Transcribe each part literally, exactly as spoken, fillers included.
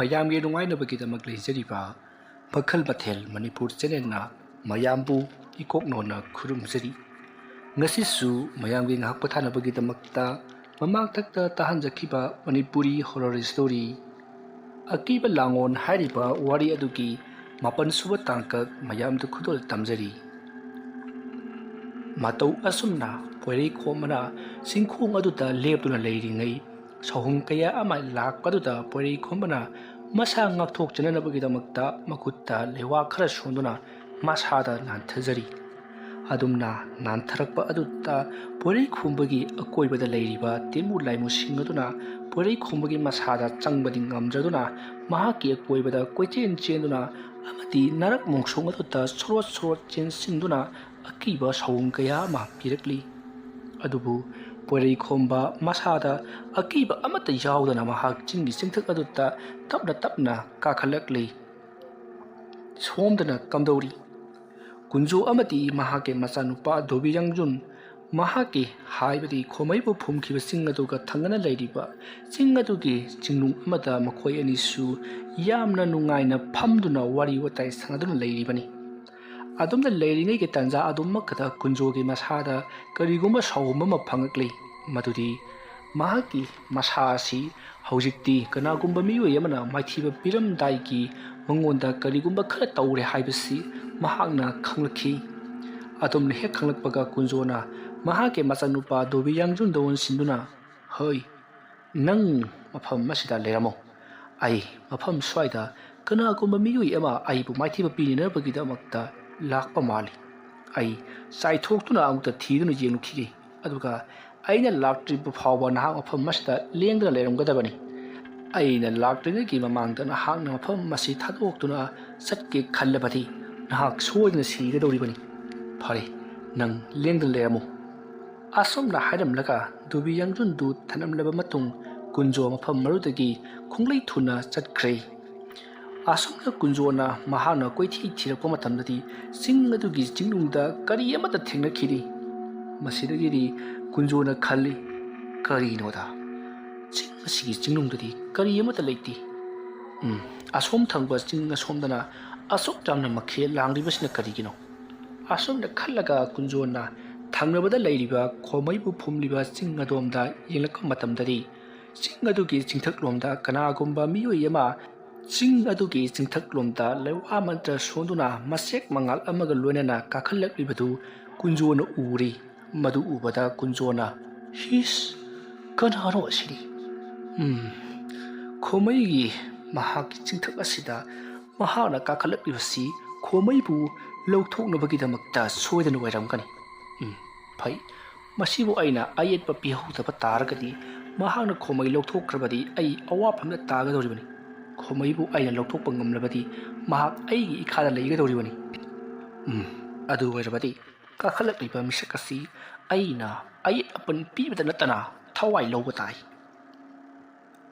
ꯃꯌꯥꯝꯒꯤ ꯅꯨꯡꯉꯥꯏꯅꯕꯒꯤꯗꯃꯛ ꯂꯩꯖꯔꯤꯕ ꯃꯈꯜ ꯃꯊꯦꯜ ꯃꯅꯤꯄꯨꯔ ꯆꯦꯅꯦꯜꯅ ꯃꯌꯥꯝꯕꯨ ꯏꯀꯣꯛꯅꯣꯟꯅ ꯈꯨꯔꯨꯝꯖꯔꯤ꯫ ꯉꯁꯤꯁꯨ ꯃꯌꯥꯝꯒꯤ ꯉꯥꯏꯍꯥꯛ ꯄꯣꯊꯥꯅꯕꯒꯤꯗꯃꯛꯇ ꯃꯃꯥꯡꯊꯛꯇ ꯇꯥꯍꯟꯖꯈꯤꯕ ꯃꯅꯤꯄꯨꯔꯤ ꯍꯣꯔꯔ ꯁ꯭ꯇꯣꯔꯤ ꯑꯀꯤꯕ ꯂꯥꯡꯑꯣꯟ ꯍꯥꯏꯔꯤꯕ ꯋꯥꯔꯤ ꯑꯗꯨꯒꯤ ꯃꯥꯄꯟ ꯁꯨꯕ ꯇꯥꯡꯀꯛ ꯃꯌꯥꯝꯗ ꯈꯨꯗꯣꯜ ꯇꯝꯖꯔꯤ꯫ ꯃꯇꯧ ꯑꯁꯨꯝꯅ ꯄꯣꯏꯔꯩꯈꯣꯝꯕꯅ ꯆꯤꯡꯈꯣꯡ ꯑꯗꯨꯗ ꯂꯦꯞꯇꯨꯅ ꯂꯩꯔꯤꯉꯩ, ꯁꯥꯍꯨꯝ ꯀꯌꯥ ꯑꯃ ꯂꯥꯛꯄꯗꯨꯗ ꯄꯣꯏꯔꯩꯈꯣꯝꯕꯅ ꯃꯁꯥ ꯉꯥꯛꯊꯣꯛꯆꯅꯅꯕꯒꯤꯗꯃꯛꯇ ꯃꯈꯨꯠꯇ ꯂꯩꯋꯥ ꯈꯔ ꯁꯣꯟꯗꯨꯅ ꯃꯁꯥꯗ ꯅꯥꯟꯊꯖꯔꯤ꯫ ꯑꯗꯨꯝꯅ ꯅꯥꯟꯊꯔꯛꯄ ꯑꯗꯨꯗ ꯄꯣꯏꯔꯩꯈꯣꯝꯕꯒꯤ ꯑꯀꯣꯏꯕꯗ ꯂꯩꯔꯤꯕ ꯇꯤꯟꯃꯨ ꯂꯥꯏꯃꯨꯁꯤꯡ ꯑꯗꯨꯅ ꯄꯣꯏꯔꯩꯈꯣꯝꯕꯒꯤ ꯃꯁꯥꯗ ꯆꯪꯕꯗꯤ ꯉꯝꯗ꯭ꯔꯗꯨꯅ ꯃꯍꯥꯛꯀꯤ ꯑꯀꯣꯏꯕꯗ ꯀꯣꯏꯆꯦꯟ ꯆꯦꯟꯗꯨꯅ ꯑꯃꯗꯤ ꯅꯥꯔꯛ ꯃꯣꯡꯁꯣꯡ ꯑꯗꯨꯗ ꯁꯣꯔꯣꯠ ꯁꯣꯔꯣꯠ ꯆꯦꯟꯁꯤꯟꯗꯨꯅ ꯑꯀꯤꯕ ꯁꯥꯑꯣꯡ ꯀꯌꯥ ꯑꯃ ꯄꯤꯔꯛꯂꯤ꯫ ꯑꯗꯨꯕꯨ ꯄꯣꯏꯔꯩꯈꯣꯝꯕ ꯃꯁꯥꯗ ꯑꯀꯤꯕ ꯑꯃꯠꯇ ꯌꯥꯎꯗꯅ ꯃꯍꯥꯛ ꯆꯤꯡꯒꯤ ꯆꯤꯡꯊꯛ ꯑꯗꯨꯗ ꯇꯞꯅ ꯇꯞꯅ ꯀꯥꯈꯠꯂꯛꯂꯤ꯫ ꯁꯣꯝꯗꯅ ꯀꯝꯗꯧꯔꯤ? ꯀꯨꯟꯖꯣ ꯑꯃꯗꯤ ꯃꯍꯥꯛꯀꯤ ꯃꯆꯥꯅꯨꯄꯥ ꯙꯣꯕꯤ ꯌꯥꯡꯖꯨꯟ ꯃꯍꯥꯛꯀꯤ ꯍꯥꯏꯕꯗꯤ ꯈꯣꯃꯩꯕꯨ ꯐꯨꯝꯈꯤꯕ ꯆꯤꯡ ꯑꯗꯨꯒ ꯊꯪꯅꯅ ꯂꯩꯔꯤꯕ ꯆꯤꯡ ꯑꯗꯨꯒꯤ ꯆꯤꯡꯅꯨꯡ ꯑꯃꯗ ꯃꯈꯣꯏ ꯑꯅꯤꯁꯨ ꯌꯥꯝꯅ ꯅꯨꯡꯉꯥꯏꯅ ꯐꯝꯗꯨꯅ ꯋꯥꯔꯤ ꯋꯥꯇꯥꯏ ꯁꯥꯟꯅꯗꯨꯅ ꯂꯩꯔꯤꯕꯅꯤ꯫ ꯑꯗꯨꯝꯅ ꯂꯩꯔꯤꯉꯩꯒꯤ ꯇꯥꯟꯖꯥ ꯑꯗꯨꯃꯛꯇꯗ ꯀꯨꯟꯖꯣꯒꯤ ꯃꯁꯥꯗ ꯀꯔꯤꯒꯨꯝꯕ ꯁꯥꯎꯒꯨꯝꯕ ꯑꯃ ꯐꯪꯂꯛꯂꯤ꯫ ꯃꯗꯨꯗꯤ ꯃꯍꯥꯛꯀꯤ ꯃꯁꯥ ꯑꯁꯤ ꯍꯧꯖꯤꯛꯇꯤ ꯀꯅꯥꯒꯨꯝꯕ ꯃꯤꯑꯣꯏ ꯑꯃꯅ ꯃꯥꯏꯊꯤꯕ ꯄꯤꯔꯝꯗꯥꯏꯒꯤ ꯃꯉꯣꯟꯗ ꯀꯔꯤꯒꯨꯝꯕ ꯈꯔ ꯇꯧꯔꯦ ꯍꯥꯏꯕꯁꯤ ꯃꯍꯥꯛꯅ ꯈꯪꯂꯛꯈꯤ꯫ ꯑꯗꯨꯝꯅ ꯍꯦꯛ ꯈꯪꯂꯛꯄꯒ ꯀꯨꯟꯖꯣꯅ ꯃꯍꯥꯛꯀꯤ ꯃꯆꯥꯅꯨꯄꯥ ꯙꯣꯕꯤ ꯌꯥꯡꯖꯨꯟꯗ ꯑꯣꯟꯁꯤꯟꯗꯨꯅ, "ꯍꯣꯏ, ꯅꯪ ꯃꯐꯝ ꯑꯁꯤꯗ ꯂꯩꯔꯝꯃꯣ꯫ ꯑꯩ ꯃꯐꯝ ꯁ꯭ꯋꯥꯏꯗ ꯀꯅꯥꯒꯨꯝꯕ ꯃꯤꯑꯣꯏ ꯑꯃ ꯑꯩꯕꯨ ꯃꯥꯏꯊꯤꯕ ꯄꯤꯅꯅꯕꯒꯤꯗꯃꯛꯇ ꯂꯥꯛꯄ ꯃꯥꯜꯂꯤ꯫ ꯑꯩ ꯆꯥꯏꯊꯣꯛꯇꯨꯅ ꯑꯃꯨꯛꯇ ꯊꯤꯗꯨꯅ ꯌꯦꯡꯂꯨꯈꯤꯒꯦ꯫ ꯑꯗꯨꯒ ꯑꯩꯅ ꯂꯥꯛꯇ꯭ꯔꯤꯕ ꯐꯥꯎꯕ ꯅꯍꯥꯛ ꯃꯐꯝ ꯑꯁꯤꯗ ꯂꯦꯡꯗꯅ ꯂꯩꯔꯝꯒꯗꯕꯅꯤ꯫ ꯑꯩꯅ ꯂꯥꯛꯇ꯭ꯔꯤꯉꯩꯒꯤ ꯃꯃꯥꯡꯗ ꯅꯍꯥꯛꯅ ꯃꯐꯝ ꯑꯁꯤ ꯊꯥꯗꯣꯛꯇꯨꯅ ꯆꯠꯀꯦ ꯈꯜꯂꯕꯗꯤ ꯅꯍꯥꯛ ꯁꯣꯏꯗꯅ ꯁꯤꯒꯗꯧꯔꯤꯕꯅꯤ꯫ ꯐꯔꯦ, ꯅꯪ ꯂꯦꯡꯗꯅ ꯂꯩꯔꯝꯃꯨ꯫" ꯑꯁꯨꯝꯅ ꯍꯥꯏꯔꯝꯂꯒ ꯙꯣꯕꯤ ꯌꯥꯡꯖꯨꯟꯗꯨ ꯊꯅꯝꯂꯕ ꯃꯇꯨꯡ ꯀꯨꯟꯖꯣ ꯃꯐꯝ ꯑꯗꯨꯗꯒꯤ ꯈꯣꯡꯂꯩ ꯊꯨꯅ ꯆꯠꯈ꯭ꯔꯦ꯫ ꯑꯁꯨꯝꯅ ꯀꯨꯟꯖꯣꯅ ꯃꯍꯥꯛꯅ ꯀꯣꯏꯊꯤ ꯊꯤꯔꯛꯄ ꯃꯇꯝꯗꯗꯤ ꯆꯤꯡ ꯑꯗꯨꯒꯤ ꯆꯤꯡꯅꯨꯡꯗ ꯀꯔꯤ ꯑꯃꯠꯇ ꯊꯦꯡꯅꯈꯤꯗꯦ꯫ ꯃꯁꯤꯗꯒꯤꯗꯤ ꯀꯨꯟꯖꯣꯅ ꯈꯜꯂꯤ, "ꯀꯔꯤꯅꯣꯗ? ꯆꯤꯡ ꯑꯁꯤꯒꯤ ꯆꯤꯡꯅꯨꯡꯗꯗꯤ ꯀꯔꯤ ꯑꯃꯠꯇ ꯂꯩꯇꯦ꯫ ꯎꯝ, ꯑꯁꯣꯝ ꯊꯪꯕ ꯆꯤꯡ ꯑꯁꯣꯝꯗꯅ ꯑꯁꯨꯛ ꯌꯥꯝꯅ ꯃꯈꯦꯜ ꯂꯥꯡꯂꯤꯕꯁꯤꯅ ꯀꯔꯤꯒꯤꯅꯣ? ꯑꯁꯨꯝꯅ ꯈꯜꯂꯒ ꯀꯨꯟꯖꯣꯅ ꯊꯪꯅꯕꯗ ꯂꯩꯔꯤꯕ ꯈꯣꯃꯩꯕꯨ ꯐꯨꯝꯂꯤꯕ ꯆꯤꯡ ꯑꯗꯣꯝꯗ ꯌꯦꯡꯂꯛꯄ ꯃꯇꯝꯗꯗꯤ, ꯆꯤꯡ ꯑꯗꯨꯒꯤ ꯆꯤꯡꯊꯛꯂꯣꯝꯗ ꯀꯅꯥꯒꯨꯝꯕ ꯃꯤꯑꯣꯏ ꯑꯃ ꯆꯤꯡ ꯑꯗꯨꯒꯤ ꯆꯤꯡꯊꯛꯂꯣꯝꯗ ꯂꯩꯋꯥ ꯃꯟꯇ꯭ꯔ ꯁꯣꯟꯗꯨꯅ ꯃꯆꯦꯛ ꯃꯉꯥꯜ ꯑꯃꯒ ꯂꯣꯏꯅꯅ ꯀꯥꯈꯠꯂꯛꯂꯤꯕꯗꯨ ꯀꯨꯟꯖꯣꯅ ꯎꯔꯤ꯫ ꯃꯗꯨ ꯎꯕꯗ ꯀꯨꯟꯖꯣꯅ, "ꯍꯤꯁ, ꯀꯅꯥꯅꯣ ꯑꯁꯤꯗꯤ? ꯎꯝ, ꯈꯣꯃꯩꯒꯤ ꯃꯍꯥꯛꯀꯤ ꯆꯤꯡꯊꯛ ꯑꯁꯤꯗ ꯃꯍꯥꯛꯅ ꯀꯥꯈꯠꯂꯛꯂꯤꯕꯁꯤ ꯈꯣꯃꯩꯕꯨ ꯂꯧꯊꯣꯛꯅꯕꯒꯤꯗꯃꯛꯇ ꯁꯣꯏꯗꯅ ꯑꯣꯏꯔꯝꯒꯅꯤ꯫ ꯎꯝ, ꯐꯩ, ꯃꯁꯤꯕꯨ ꯑꯩꯅ ꯑꯌꯦꯠꯄ ꯄꯤꯍꯧꯗꯕ ꯇꯥꯔꯒꯗꯤ, ꯃꯍꯥꯛꯅ ꯈꯣꯃꯩ ꯂꯧꯊꯣꯛꯈ꯭ꯔꯕꯗꯤ ꯑꯩ ꯑꯋꯥꯐꯝꯗ ꯇꯥꯒꯗꯧꯔꯤꯕꯅꯤ꯫ ꯈꯣꯃꯩꯕꯨ ꯑꯩꯅ ꯂꯧꯊꯣꯛꯄ ꯉꯝꯂꯕꯗꯤ ꯃꯍꯥꯛ ꯑꯩꯒꯤ ꯏꯈꯥꯗ ꯂꯩꯒꯗꯧꯔꯤꯕꯅꯤ꯫ ꯎꯝ, ꯑꯗꯨ ꯑꯣꯏꯔꯕꯗꯤ ꯀꯥꯈꯠꯂꯛꯂꯤꯕ ꯃꯤꯁꯛ ꯑꯁꯤ ꯑꯩꯅ ꯑꯌꯦꯠ ꯑꯄꯟ ꯄꯤꯕꯗ ꯅꯠꯇꯅ ꯊꯋꯥꯏ ꯂꯧꯕ ꯇꯥꯏ"꯫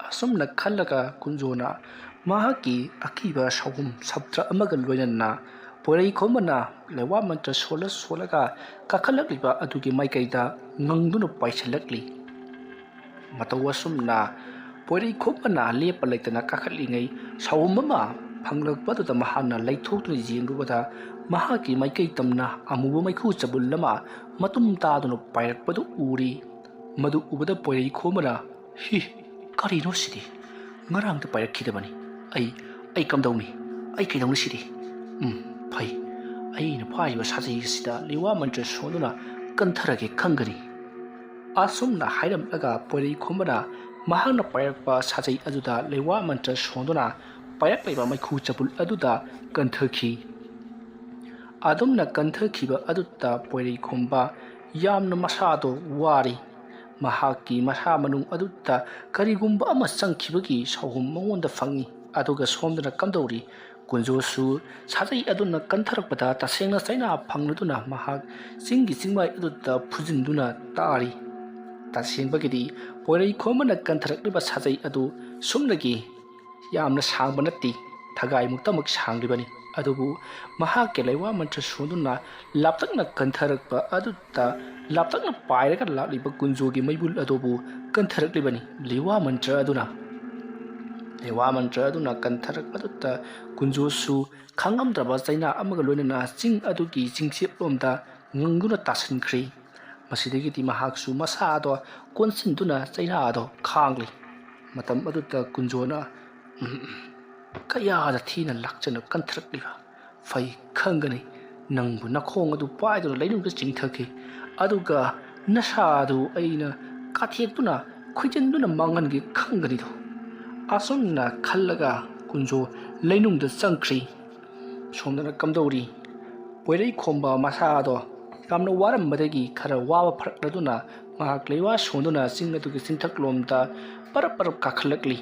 ꯑꯁꯨꯝꯅ ꯈꯜꯂꯒ ꯀꯨꯟꯖꯣꯅ ꯃꯍꯥꯛꯀꯤ ꯑꯀꯤꯕ ꯁꯥꯎꯍꯨꯝ ꯁꯞꯇ꯭ꯔ ꯑꯃꯒ ꯂꯣꯏꯅꯅ ꯄꯣꯏꯔꯩꯈꯣꯝꯕꯅ ꯂꯩꯋꯥ ꯃꯟꯇ꯭ꯔ ꯁꯣꯜꯂ ꯁꯣꯜꯂꯒ ꯀꯥꯈꯠꯂꯛꯂꯤꯕ ꯑꯗꯨꯒꯤ ꯃꯥꯏꯀꯩꯗ ꯉꯪꯗꯨꯅ ꯄꯥꯏꯁꯤꯜꯂꯛꯂꯤ꯫ ꯃꯇꯧ ꯑꯁꯨꯝꯅ ꯄꯣꯏꯔꯩꯈꯣꯝꯕꯅ ꯂꯦꯞꯄ ꯂꯩꯇꯅ ꯀꯥꯈꯠꯂꯤꯉꯩ, ꯁꯥꯎꯍꯨꯝ ꯑꯃ ꯐꯪꯂꯛꯄꯗꯨꯗ ꯃꯍꯥꯛꯅ ꯂꯩꯊꯣꯛꯇꯨꯅ ꯌꯦꯡꯂꯨꯕꯗ, ꯃꯍꯥꯛꯀꯤ ꯃꯥꯏꯀꯩ ꯇꯝꯅ ꯑꯃꯨꯕ ꯃꯩꯈꯨ ꯆꯕꯨꯜ ꯑꯃ ꯃꯇꯨꯝ ꯇꯥꯗꯨꯅ ꯄꯥꯏꯔꯛꯄꯗꯨ ꯎꯔꯤ꯫ ꯃꯗꯨ ꯎꯕꯗ ꯄꯣꯏꯔꯩꯈꯣꯝꯕꯅ, "ꯍꯤ, ꯀꯔꯤꯅꯣ ꯁꯤꯗꯤ? ꯉꯔꯥꯡꯗ ꯄꯥꯏꯔꯛꯈꯤꯗꯕꯅꯤ꯫ ꯑꯩ, ꯑꯩ ꯀꯝꯗꯧꯅꯤ? ꯑꯩ ꯀꯩꯗꯧꯅꯤ ꯁꯤꯗꯤ? ꯎꯝ, ꯐꯩ꯫ ꯑꯩꯅ ꯐꯥꯔꯤꯕ ꯁꯥꯖꯩ ꯑꯁꯤꯗ ꯂꯩꯋꯥ ꯃꯟꯇ꯭ꯔ ꯁꯣꯟꯗꯨꯅ ꯀꯟꯊꯔꯒꯦ ꯈꯪꯒꯅꯤ"꯫ ꯑꯁꯨꯝꯅ ꯍꯥꯏꯔꯝꯂꯒ ꯄꯣꯏꯔꯩꯈꯣꯝꯕꯅ ꯃꯍꯥꯛꯅ ꯄꯥꯏꯔꯛꯄ ꯁꯥꯖꯩ ꯑꯗꯨꯗ ꯂꯩꯋꯥ ꯃꯟꯇ꯭ꯔ ꯁꯣꯟꯗꯨꯅ ꯄꯥꯏꯔꯛꯂꯤꯕ ꯃꯩꯈꯨ ꯆꯕꯨꯜ ꯑꯗꯨꯗ ꯀꯟꯊꯈꯤ꯫ ꯑꯗꯨꯝꯅ ꯀꯟꯊꯈꯤꯕ ꯑꯗꯨꯗ ꯄꯣꯏꯔꯩꯈꯣꯝꯕ ꯌꯥꯝꯅ ꯃꯁꯥꯗꯣ ꯋꯥꯔꯤ꯫ ꯃꯍꯥꯛꯀꯤ ꯃꯁꯥ ꯃꯅꯨꯡ ꯑꯗꯨꯗ ꯀꯔꯤꯒꯨꯝꯕ ꯑꯃ ꯆꯪꯈꯤꯕꯒꯤ ꯁꯥꯎꯍꯨꯝ ꯃꯉꯣꯟꯗ ꯐꯪꯏ꯫ ꯑꯗꯨꯒ ꯁꯣꯝꯗꯅ ꯀꯝꯗꯧꯔꯤ? ꯀꯨꯟꯖꯣꯁꯨ ꯁꯥꯖꯩ ꯑꯗꯨꯅ ꯀꯟꯊꯔꯛꯄꯗ ꯇꯁꯦꯡꯅ ꯆꯩꯅꯥ ꯐꯪꯂꯗꯨꯅ ꯃꯍꯥꯛ ꯆꯤꯡꯒꯤ ꯆꯤꯡꯃꯥꯏ ꯑꯗꯨꯗ ꯐꯨꯖꯤꯟꯗꯨꯅ ꯇꯥꯔꯤ꯫ ꯇꯁꯦꯡꯕꯒꯤꯗꯤ ꯄꯣꯏꯔꯩꯈꯣꯝꯕꯅ ꯀꯟꯊꯔꯛꯂꯤꯕ ꯁꯥꯖꯩ ꯑꯗꯨ ꯁꯨꯞꯅꯒꯤ ꯌꯥꯝꯅ ꯁꯥꯡꯕ ꯅꯠꯇꯦ, ꯊꯒꯥꯏꯃꯨꯛꯇꯃꯛ ꯁꯥꯡꯂꯤꯕꯅꯤ꯫ ꯑꯗꯨꯕꯨ ꯃꯍꯥꯛꯀꯤ ꯂꯩꯋꯥ ꯃꯟꯇ꯭ꯔ ꯁꯣꯟꯗꯨꯅ ꯂꯥꯞꯇꯛꯅ ꯀꯟꯊꯔꯛꯄ ꯑꯗꯨꯗ ꯂꯥꯞꯇꯛꯅ ꯄꯥꯏꯔꯒ ꯂꯥꯛꯂꯤꯕ ꯀꯨꯟꯖꯣꯒꯤ ꯃꯩꯕꯨꯜ ꯑꯗꯨꯕꯨ ꯀꯟꯊꯔꯛꯂꯤꯕꯅꯤ ꯂꯩꯋꯥ ꯃꯟꯇ꯭ꯔ ꯑꯗꯨꯅ꯫ ꯂꯩꯋꯥ ꯃꯟꯇ꯭ꯔ ꯑꯗꯨꯅ ꯀꯟꯊꯔꯛꯄꯗꯨꯗ ꯀꯨꯟꯖꯣꯁꯨ ꯈꯪꯉꯝꯗ꯭ꯔꯕ ꯆꯩꯅꯥ ꯑꯃꯒ ꯂꯣꯏꯅꯅ ꯆꯤꯡ ꯑꯗꯨꯒꯤ ꯆꯤꯡꯆꯦꯞꯂꯣꯝꯗ ꯉꯪꯗꯨꯅ ꯇꯥꯁꯤꯟꯈ꯭ꯔꯤ꯫ ꯃꯁꯤꯗꯒꯤꯗꯤ ꯃꯍꯥꯛꯁꯨ ꯃꯁꯥꯗꯣ ꯀꯣꯟꯁꯤꯟꯗꯨꯅ ꯆꯩꯅꯥ ꯑꯗꯣ ꯈꯥꯡꯂꯤ꯫ ꯃꯇꯝ ꯑꯗꯨꯗ ꯀꯨꯟꯖꯣꯅ, "ꯎꯝ, ꯀꯌꯥꯗ ꯊꯤꯅ ꯂꯥꯛꯆꯅ ꯀꯟꯊꯔꯛꯂꯤꯕ? ꯐꯩ ꯈꯪꯒꯅꯤ, ꯅꯪꯕꯨ ꯅꯈꯣꯡ ꯑꯗꯨ ꯄꯥꯏꯗꯨꯅ ꯂꯩꯅꯨꯡꯗ ꯆꯤꯡꯊꯈꯤ, ꯑꯗꯨꯒ ꯅꯁꯥ ꯑꯗꯨ ꯑꯩꯅ ꯀꯥꯊꯦꯛꯇꯨꯅ ꯈꯣꯏꯖꯤꯟꯗꯨꯅ ꯃꯥꯡꯍꯟꯒꯦ ꯈꯪꯒꯅꯤꯗꯣ꯫" ꯑꯁꯨꯝꯅ ꯈꯜꯂꯒ ꯀꯨꯟꯖꯣ ꯂꯩꯅꯨꯡꯗ ꯆꯪꯈ꯭ꯔꯤ꯫ ꯁꯣꯝꯗꯅ ꯀꯝꯗꯧꯔꯤ? ꯄꯣꯏꯔꯩ ꯈꯣꯝꯕ ꯃꯁꯥꯗꯣ ꯌꯥꯝꯅ ꯋꯥꯔꯝꯕꯗꯒꯤ ꯈꯔ ꯋꯥꯕ ꯐꯔꯛꯂꯗꯨꯅ ꯃꯍꯥꯛ ꯂꯩꯋꯥ ꯁꯣꯟꯗꯨꯅ ꯆꯤꯡ ꯑꯗꯨꯒꯤ ꯆꯤꯡꯊꯛꯂꯣꯝꯗ ꯄꯔꯞ ꯄꯔꯞ ꯀꯥꯈꯠꯂꯛꯂꯤ꯫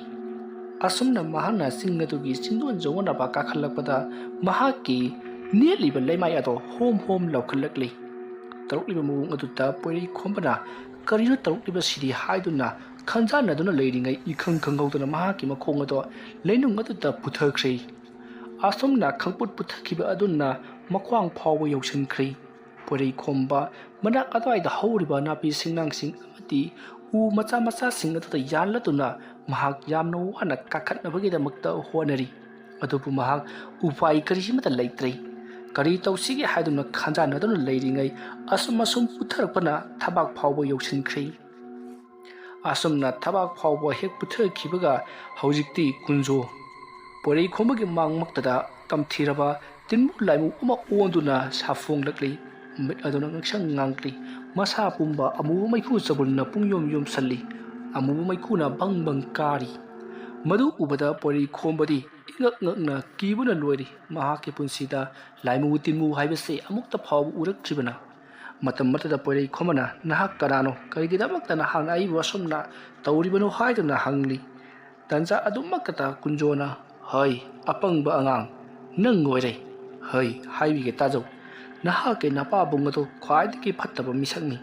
ꯑꯁꯨꯝꯅ ꯃꯍꯥꯛꯅ ꯆꯤꯡ ꯑꯗꯨꯒꯤ ꯆꯤꯡꯗꯣꯟ ꯆꯣꯡꯉꯅꯕ ꯀꯥꯈꯠꯂꯛꯄꯗ ꯃꯍꯥꯛꯀꯤ ꯅꯦꯠꯂꯤꯕ ꯂꯩꯃꯥꯏ ꯑꯗꯣ ꯍꯣꯝ ꯍꯣꯝ ꯂꯧꯈꯠꯂꯛꯂꯤ꯫ ꯇꯧꯔꯛꯂꯤꯕ ꯃꯑꯣꯡ ꯑꯗꯨꯗ ꯄꯣꯏꯔꯩ ꯈꯣꯝꯕꯅ "ꯀꯔꯤꯅꯣ ꯇꯧꯔꯛꯂꯤꯕꯁꯤꯗꯤ?" ꯍꯥꯏꯗꯨꯅ ꯈꯟꯖꯥꯟꯅꯗꯨꯅ ꯂꯩꯔꯤꯉꯩ ꯏꯈꯪ ꯈꯪꯍꯧꯗꯅ ꯃꯍꯥꯛꯀꯤ ꯃꯈꯣꯡ ꯑꯗꯣ ꯂꯩꯅꯨꯡ ꯑꯗꯨꯗ ꯄꯨꯊꯈ꯭ꯔꯦ꯫ ꯑꯁꯨꯝꯅ ꯈꯪꯄꯨꯠ ꯄꯨꯊꯈꯤꯕ ꯑꯗꯨꯅ ꯃꯈ꯭ꯋꯥꯡ ꯐꯥꯎꯕ ꯌꯧꯁꯤꯟꯈ꯭ꯔꯦ꯫ ꯄꯣꯏꯔꯩ ꯈꯣꯝꯕ ꯃꯅꯥꯛ ꯑꯗꯨꯋꯥꯏꯗ ꯍꯧꯔꯤꯕ ꯅꯥꯄꯤ ꯁꯤꯡꯅꯥꯡꯁꯤꯡ ꯑꯃꯗꯤ ꯎ ꯃꯆꯥ ꯃꯆꯥꯁꯤꯡ ꯑꯗꯨꯗ ꯌꯥꯜꯂꯗꯨꯅ ꯃꯍꯥꯛ ꯌꯥꯝꯅ ꯋꯥꯅ ꯀꯥꯈꯠꯅꯕꯒꯤꯗꯃꯛꯇ ꯍꯣꯠꯅꯔꯤ꯫ ꯑꯗꯨꯕꯨ ꯃꯍꯥꯛ ꯎꯄꯥꯏ ꯀꯔꯤꯁꯤꯃꯠꯇ ꯂꯩꯇ꯭ꯔꯦ꯫ ꯀꯔꯤ ꯇꯧꯁꯤꯒꯦ ꯍꯥꯏꯗꯨꯅ ꯈꯟꯖꯥꯟꯅꯗꯨꯅ ꯂꯩꯔꯤꯉꯩ ꯑꯁꯨꯝ ꯑꯁꯨꯝ ꯄꯨꯊꯔꯛꯄꯅ ꯊꯕꯥꯛ ꯐꯥꯎꯕ ꯌꯧꯁꯤꯟꯈ꯭ꯔꯦ꯫ ꯑꯁꯨꯝꯅ ꯊꯕꯥꯛ ꯐꯥꯎꯕ ꯍꯦꯛ ꯄꯨꯊꯈꯤꯕꯒ ꯍꯧꯖꯤꯛꯇꯤ ꯀꯨꯟꯖꯣ ꯄꯣꯏꯔꯩ ꯈꯣꯝꯕꯒꯤ ꯃꯥꯡꯃꯛꯇꯗ ꯇꯝꯊꯤꯔꯕ ꯇꯤꯟꯃꯨ ꯂꯥꯏꯃꯨ ꯑꯃ ꯑꯣꯟꯗꯨꯅ ꯁꯥꯐꯣꯡꯂꯛꯂꯤ꯫ ꯃꯤꯠ ꯑꯗꯨꯅ ꯉꯥꯡꯁꯪ ꯉꯥꯡꯂꯤ꯫ ꯃꯁꯥ ꯄꯨꯝꯕ ꯑꯃꯨꯕ ꯃꯩꯈꯨ ꯆꯕꯨꯟꯅ ꯄꯨꯡꯌꯣꯝ ꯌꯣꯝꯁꯜꯂꯤ꯫ ꯑꯃꯨꯕ ꯃꯩꯈꯨꯅ ꯕꯪ ꯕꯪ ꯀꯥꯔꯤ꯫ ꯃꯗꯨ ꯎꯕꯗ ꯄꯣꯏꯔꯩ ꯈꯣꯝꯕꯗꯤ ꯏꯉꯛ ꯉꯛꯅ ꯀꯤꯕꯅ ꯂꯣꯏꯔꯤ꯫ ꯃꯍꯥꯛꯀꯤ ꯄꯨꯟꯁꯤꯗ ꯂꯥꯏꯃꯨ ꯇꯤꯟꯃꯨ ꯍꯥꯏꯕꯁꯤ ꯑꯃꯨꯛꯇ ꯐꯥꯎꯕ ꯎꯔꯛꯇ꯭ꯔꯤꯕꯅ꯫ ꯃꯇꯝ ꯑꯃꯠꯇꯗ ꯄꯣꯏꯔꯩ ꯈꯣꯝꯕꯅ, "ꯅꯍꯥꯛ ꯀꯅꯥꯅꯣ? ꯀꯔꯤꯒꯤꯗꯃꯛꯇ ꯅꯍꯥꯛꯅ ꯑꯩꯕꯨ ꯑꯁꯨꯝꯅ ꯇꯧꯔꯤꯕꯅꯣ?" ꯍꯥꯏꯗꯨꯅ ꯍꯪꯂꯤ꯫ ꯇꯟꯖꯥ ꯑꯗꯨꯃꯛꯇꯗ ꯀꯨꯟꯖꯣꯅ, "ꯍꯩ, ꯑꯄꯪꯕ ꯑꯉꯥꯡ, ꯅꯪ ꯑꯣꯏꯔꯦ꯫ ꯍꯩ, ꯍꯥꯏꯕꯤꯒꯦ ꯇꯥꯖꯧ꯫ ꯅꯍꯥꯛꯀꯤ ꯅꯄꯥꯕꯨꯡ ꯑꯗꯨ ꯈ꯭ꯋꯥꯏꯗꯒꯤ ꯐꯠꯇꯕ ꯃꯤꯁꯛꯅꯤ꯫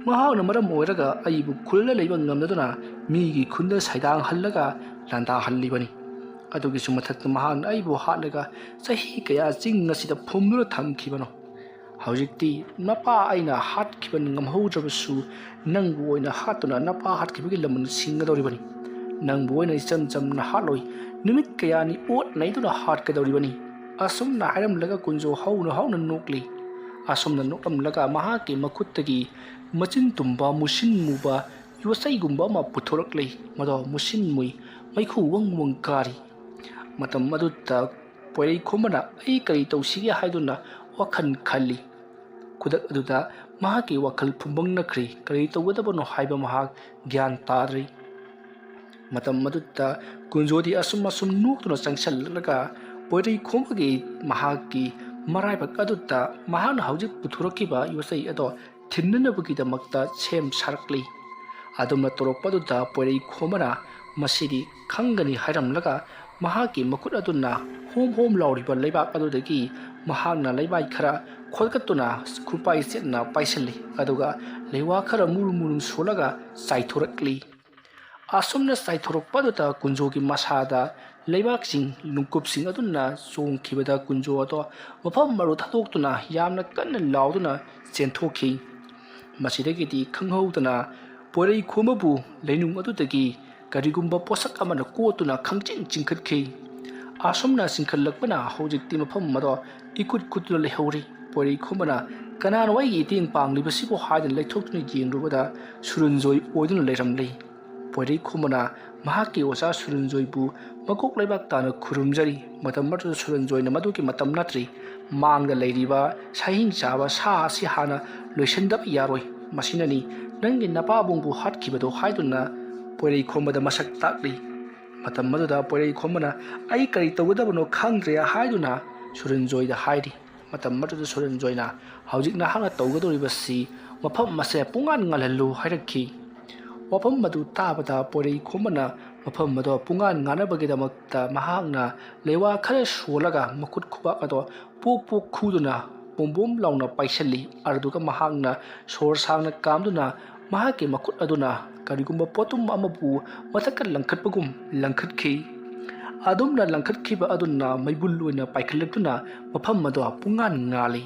ꯃꯍꯥꯛꯅ ꯃꯔꯝ ꯑꯣꯏꯔꯒ ꯑꯩꯕꯨ ꯈꯨꯜꯗ ꯂꯩꯕ ꯉꯝꯗꯗꯨꯅ ꯃꯤꯒꯤ ꯈꯨꯟꯗ ꯁꯩꯗꯥꯡꯍꯜꯂꯒ ꯂꯥꯟꯗꯥꯍꯜꯂꯤꯕꯅꯤ꯫ ꯑꯗꯨꯒꯤꯁꯨ ꯃꯊꯛꯇ ꯃꯍꯥꯛꯅ ꯑꯩꯕꯨ ꯍꯥꯠꯂꯒ ꯆꯍꯤ ꯀꯌꯥ ꯆꯤꯡ ꯑꯁꯤꯗ ꯐꯨꯝꯗꯨꯅ ꯊꯝꯈꯤꯕꯅꯣ꯫ ꯍꯧꯖꯤꯛꯇꯤ ꯅꯄꯥ ꯑꯩꯅ ꯍꯥꯠꯈꯤꯕ ꯉꯝꯍꯧꯗ꯭ꯔꯕꯁꯨ ꯅꯪꯕꯨ ꯑꯣꯏꯅ ꯍꯥꯠꯇꯨꯅ ꯅꯄꯥ ꯍꯥꯠꯈꯤꯕꯒꯤ ꯂꯃꯟ ꯁꯤꯡꯒꯗꯧꯔꯤꯕꯅꯤ꯫ ꯅꯪꯕꯨ ꯑꯣꯏꯅ ꯏꯆꯝ ꯆꯝꯅ ꯍꯥꯠꯂꯣꯏ꯫ ꯅꯨꯃꯤꯠ ꯀꯌꯥꯅꯤ ꯑꯣꯠ ꯅꯩꯗꯨꯅ ꯍꯥꯠꯀꯗꯧꯔꯤꯕꯅꯤ꯫ ꯑꯁꯨꯝꯅ ꯍꯥꯏꯔꯝꯂꯒ ꯀꯨꯟꯖꯣ ꯍꯧꯅ ꯍꯧꯅ ꯅꯣꯛꯂꯤ꯫ ꯑꯁꯨꯝꯅ ꯅꯣꯛꯂꯝꯂꯒ ꯃꯍꯥꯛꯀꯤ ꯃꯈꯨꯠꯇꯒꯤ ꯃꯆꯤꯟ ꯇꯨꯝꯕ ꯃꯨꯁꯤꯟ ꯃꯨꯕ ꯌꯣꯠꯆꯩꯒꯨꯝꯕ ꯑꯃ ꯄꯨꯊꯣꯔꯛꯂꯤ꯫ ꯃꯗꯣ ꯃꯨꯁꯤꯟ ꯃꯨꯏ, ꯃꯩꯈꯨ ꯋꯪ ꯋꯪ ꯀꯥꯔꯤ꯫ ꯃꯇꯝ ꯑꯗꯨꯗ ꯄꯣꯏꯔꯩ ꯈꯣꯝꯕꯅ ꯑꯩ ꯀꯔꯤ ꯇꯧꯁꯤꯒꯦ ꯍꯥꯏꯗꯨꯅ ꯋꯥꯈꯜ ꯈꯜꯂꯤ꯫ ꯈꯨꯗꯛ ꯑꯗꯨꯗ ꯃꯍꯥꯛꯀꯤ ꯋꯥꯈꯜ ꯐꯨꯝꯕꯪꯅꯈ꯭ꯔꯤ꯫ ꯀꯔꯤ ꯇꯧꯒꯗꯕꯅꯣ ꯍꯥꯏꯕ ꯃꯍꯥꯛ ꯒ꯭ꯌꯥꯟ ꯇꯥꯗ꯭ꯔꯤ꯫ ꯃꯇꯝ ꯑꯗꯨꯗ ꯀꯨꯟꯖꯣꯗꯤ ꯑꯁꯨꯝ ꯑꯁꯨꯝ ꯅꯣꯛꯇꯨꯅ ꯆꯪꯁꯤꯜꯂꯛꯂꯒ ꯄꯣꯏꯔꯩ ꯈꯣꯝꯕꯒꯤ ꯃꯍꯥꯛꯀꯤ ꯃꯔꯥꯏꯕꯛ ꯑꯗꯨꯗ ꯃꯍꯥꯛꯅ ꯍꯧꯖꯤꯛ ꯄꯨꯊꯣꯔꯛꯈꯤꯕ ꯌꯣꯠꯆꯩ ꯑꯗꯣ ꯊꯤꯟꯅꯅꯕꯒꯤꯗꯃꯛꯇ ꯁꯦꯝ ꯁꯥꯔꯛꯂꯤ꯫ ꯑꯗꯨꯝꯅ ꯇꯧꯔꯛꯄꯗꯨꯗ ꯄꯣꯏꯔꯩ ꯈꯣꯝꯕꯅ ꯃꯁꯤꯗꯤ ꯈꯪꯒꯅꯤ ꯍꯥꯏꯔꯝꯂꯒ ꯃꯍꯥꯛꯀꯤ ꯃꯈꯨꯠ ꯑꯗꯨꯅ ꯍꯣꯝ ꯍꯣꯝ ꯂꯥꯎꯔꯤꯕ ꯂꯩꯕꯥꯛ ꯑꯗꯨꯗꯒꯤ ꯃꯍꯥꯛꯅ ꯂꯩꯃꯥꯏ ꯈꯔ ꯈꯣꯠꯀꯠꯇꯨꯅ ꯈꯨꯄꯥꯏ ꯆꯦꯠꯅ ꯄꯥꯏꯁꯤꯜꯂꯤ, ꯑꯗꯨꯒ ꯂꯩꯋꯥ ꯈꯔ ꯃꯨꯔꯨꯝ ꯃꯨꯔꯨꯝ ꯁꯣꯜꯂꯒ ꯆꯥꯏꯊꯣꯔꯛꯂꯤ꯫ ꯑꯁꯨꯝꯅ ꯆꯥꯏꯊꯣꯔꯛꯄ ꯑꯗꯨꯗ ꯀꯨꯟꯖꯣꯒꯤ ꯃꯁꯥꯗ ꯂꯩꯕꯥꯛꯁꯤꯡ, ꯅꯨꯡꯀꯨꯞꯁꯤꯡ ꯑꯗꯨꯅ ꯆꯣꯡꯈꯤꯕꯗ ꯀꯨꯟꯖꯣ ꯑꯗꯣ ꯃꯐꯝ ꯃꯔꯨ ꯊꯥꯗꯣꯛꯇꯨꯅ ꯌꯥꯝꯅ ꯀꯟꯅ ꯂꯥꯎꯗꯨꯅ ꯆꯦꯟꯊꯣꯛꯈꯤ꯫ ꯃꯁꯤꯗꯒꯤꯗꯤ ꯈꯪꯍꯧꯗꯅ ꯄꯣꯏꯔꯩ ꯈꯣꯝꯕꯕꯨ ꯂꯩꯅꯨꯡ ꯑꯗꯨꯗꯒꯤ ꯀꯔꯤꯒꯨꯝꯕ ꯄꯣꯠꯁꯛ ꯑꯃꯅ ꯀꯣꯠꯇꯨꯅ ꯈꯪꯆꯤꯡ ꯆꯤꯡꯈꯠꯈꯤ꯫ ꯑꯁꯨꯝꯅ ꯆꯤꯡꯈꯠꯂꯛꯄꯅ ꯍꯧꯖꯤꯛꯇꯤ ꯃꯐꯝ ꯑꯗꯣ ꯏꯀꯨꯠ ꯀꯨꯠꯇꯨꯅ ꯂꯩꯍꯧꯔꯤ꯫ ꯄꯣꯏꯔꯩ ꯈꯣꯝꯕꯅ "ꯀꯅꯥꯅꯣ ꯑꯩꯒꯤ ꯏꯇꯦꯡ ꯄꯥꯡꯂꯤꯕꯁꯤꯕꯨ?" ꯍꯥꯏꯗꯨꯅ ꯂꯩꯊꯣꯛꯇꯨꯅ ꯌꯦꯡꯂꯨꯕꯗ ꯁꯨꯔꯟꯖꯣꯏ ꯑꯣꯏꯗꯨꯅ ꯂꯩꯔꯝꯂꯤ꯫ ꯄꯣꯏꯔꯩ ꯈꯣꯝꯕꯅ ꯃꯍꯥꯛꯀꯤ ꯑꯣꯖꯥ ꯁꯨꯔꯟꯖꯣꯏꯕꯨ ꯃꯀꯣꯛ ꯂꯩꯕꯥꯛ ꯇꯥꯅ ꯈꯨꯔꯨꯝꯖꯔꯤ꯫ ꯃꯇꯝ ꯑꯗꯨꯗ ꯁꯨꯔꯟꯖꯣꯏꯅ "ꯃꯗꯨꯒꯤ ꯃꯇꯝ ꯅꯠꯇ꯭ꯔꯤ꯫ ꯃꯥꯡꯗ ꯂꯩꯔꯤꯕ ꯁꯥꯍꯤꯡ ꯆꯥꯕ ꯁꯥ ꯑꯁꯤ ꯍꯥꯟꯅ ꯂꯣꯏꯁꯤꯟꯗꯕ ꯌꯥꯔꯣꯏ꯫ ꯃꯁꯤꯅꯅꯤ ꯅꯪꯒꯤ ꯅꯄꯥꯕꯨꯡꯕꯨ ꯍꯥꯠꯈꯤꯕꯗꯣ" ꯍꯥꯏꯗꯨꯅ ꯄꯣꯏꯔꯩ ꯈꯣꯝꯕꯗ ꯃꯁꯛ ꯇꯥꯛꯂꯤ꯫ ꯃꯇꯝ ꯑꯗꯨꯗ ꯄꯣꯏꯔꯩ ꯈꯣꯝꯕꯅ "ꯑꯩ ꯀꯔꯤ ꯇꯧꯒꯗꯕꯅꯣ ꯈꯪꯗ꯭ꯔꯦ" ꯍꯥꯏꯗꯨꯅ ꯁꯨꯔꯟꯖꯣꯏꯗ ꯍꯥꯏꯔꯤ꯫ ꯃꯇꯝ ꯑꯗꯨꯗ ꯁꯨꯔꯟꯖꯣꯏꯅ "ꯍꯧꯖꯤꯛ ꯅꯍꯥꯛꯅ ꯇꯧꯒꯗꯧꯔꯤꯕꯁꯤ ꯃꯐꯝ ꯑꯁꯦ ꯄꯨꯡꯉꯥꯟ ꯉꯥꯜꯍꯜꯂꯨ" ꯍꯥꯏꯔꯛꯈꯤ꯫ ꯋꯥꯐꯝ ꯑꯗꯨ ꯇꯥꯕꯗ ꯄꯣꯏꯔꯩ ꯈꯣꯝꯕꯅ ꯃꯐꯝ ꯑꯗꯣ ꯄꯨꯡꯉꯥꯟ ꯉꯥꯟꯅꯕꯒꯤꯗꯃꯛꯇ ꯃꯍꯥꯛꯅ ꯂꯩꯋꯥ ꯈꯔ ꯁꯣꯜꯂꯒ ꯃꯈꯨꯠ ꯈꯨꯕꯥꯛ ꯑꯗꯣ ꯄꯣꯛ ꯄꯣꯛ ꯈꯨꯗꯨꯅ ꯕꯣꯝ ꯕꯣꯝ ꯂꯥꯎꯅ ꯄꯥꯏꯁꯤꯜꯂꯤ꯫ ꯑꯗꯨꯒ ꯃꯍꯥꯛꯅ ꯁꯣꯔ ꯁꯥꯡꯅ ꯀꯥꯝꯗꯨꯅ ꯃꯍꯥꯛꯀꯤ ꯃꯈꯨꯠ ꯑꯗꯨꯅ ꯀꯔꯤꯒꯨꯝꯕ ꯄꯣꯠꯇꯨꯝ ꯑꯃꯕꯨ ꯃꯊꯛꯇ ꯂꯪꯈꯠꯄꯒꯨꯝ ꯂꯪꯈꯠꯈꯤ꯫ ꯑꯗꯨꯝꯅ ꯂꯪꯈꯠꯈꯤꯕ ꯑꯗꯨꯅ ꯃꯩꯕꯨꯜ ꯑꯣꯏꯅ ꯄꯥꯏꯈꯠꯂꯛꯇꯨꯅ ꯃꯐꯝ ꯑꯗꯣ ꯄꯨꯡꯉꯥꯟ ꯉꯥꯜꯂꯤ꯫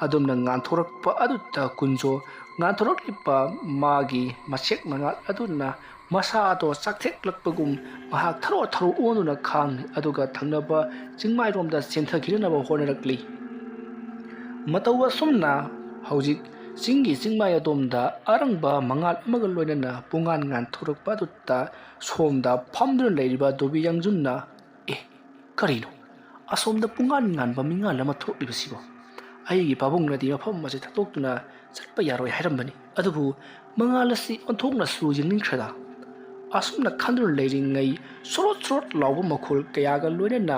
ꯑꯗꯨꯝꯅ ꯉꯥꯟꯊꯣꯔꯛꯄ ꯑꯗꯨꯗ ꯀꯨꯟꯖꯣ ꯉꯥꯟꯊꯣꯔꯛꯂꯤꯕ ꯃꯥꯒꯤ ꯃꯆꯦꯛ ꯃꯉꯥꯜ ꯑꯗꯨꯅ ꯃꯁꯥꯗꯣ ꯆꯥꯛꯊꯦꯛꯂꯛꯄꯒꯨꯝ ꯃꯍꯥꯛ ꯊꯔꯣ ꯊꯔꯣ ꯑꯣꯟꯗꯨꯅ ꯈꯥꯡꯂꯤ, ꯑꯗꯨꯒ ꯊꯪꯅꯕ ꯆꯤꯡꯃꯥꯏꯔꯣꯝꯗ ꯆꯦꯟꯊꯈꯤꯅꯅꯕ ꯍꯣꯠꯅꯔꯛꯂꯤ꯫ ꯃꯇꯧ ꯑꯁꯨꯝꯅ ꯍꯧꯖꯤꯛ ꯆꯤꯡꯒꯤ ꯆꯤꯡꯃꯥꯏ ꯑꯗꯣꯝꯗ ꯑꯔꯪꯕ ꯃꯉꯥꯜ ꯑꯃꯒ ꯂꯣꯏꯅꯅ ꯄꯨꯡꯉꯥꯟ ꯉꯥꯟꯊꯣꯔꯛꯄ ꯑꯗꯨꯗ ꯁꯣꯝꯗ ꯐꯝꯗꯨꯅ ꯂꯩꯔꯤꯕ ꯗꯣꯕꯤ ꯌꯥꯡꯖꯨꯟꯅ, "ꯑꯦ, ꯀꯔꯤꯅꯣ? ꯑꯁꯣꯝꯗ ꯄꯨꯡꯉꯥꯟ ꯉꯥꯟꯕ ꯃꯤꯉꯥꯜ ꯑꯃ ꯊꯣꯛꯂꯤꯕꯁꯤꯕꯣ? ꯑꯩꯒꯤ ꯄꯥꯕꯨꯡꯅꯗꯤ ꯃꯐꯝ ꯑꯁꯤ ꯊꯥꯗꯣꯛꯇꯨꯅ ꯆꯠꯄ ꯌꯥꯔꯣꯏ ꯍꯥꯏꯔꯝꯕꯅꯤ, ꯑꯗꯨꯕꯨ ꯃꯉꯥꯜ ꯑꯁꯤ ꯑꯣꯟꯊꯣꯛꯅꯁꯨ ꯌꯦꯡꯅꯤꯡꯈ꯭ꯔꯦꯗ"꯫ ꯑꯁꯨꯝꯅ ꯈꯟꯗꯨꯅ ꯂꯩꯔꯤꯉꯩ ꯁꯣꯔꯣꯠ ꯁꯣꯔꯣꯠ ꯂꯥꯎꯕ ꯃꯈꯣꯜ ꯀꯌꯥꯒ ꯂꯣꯏꯅꯅ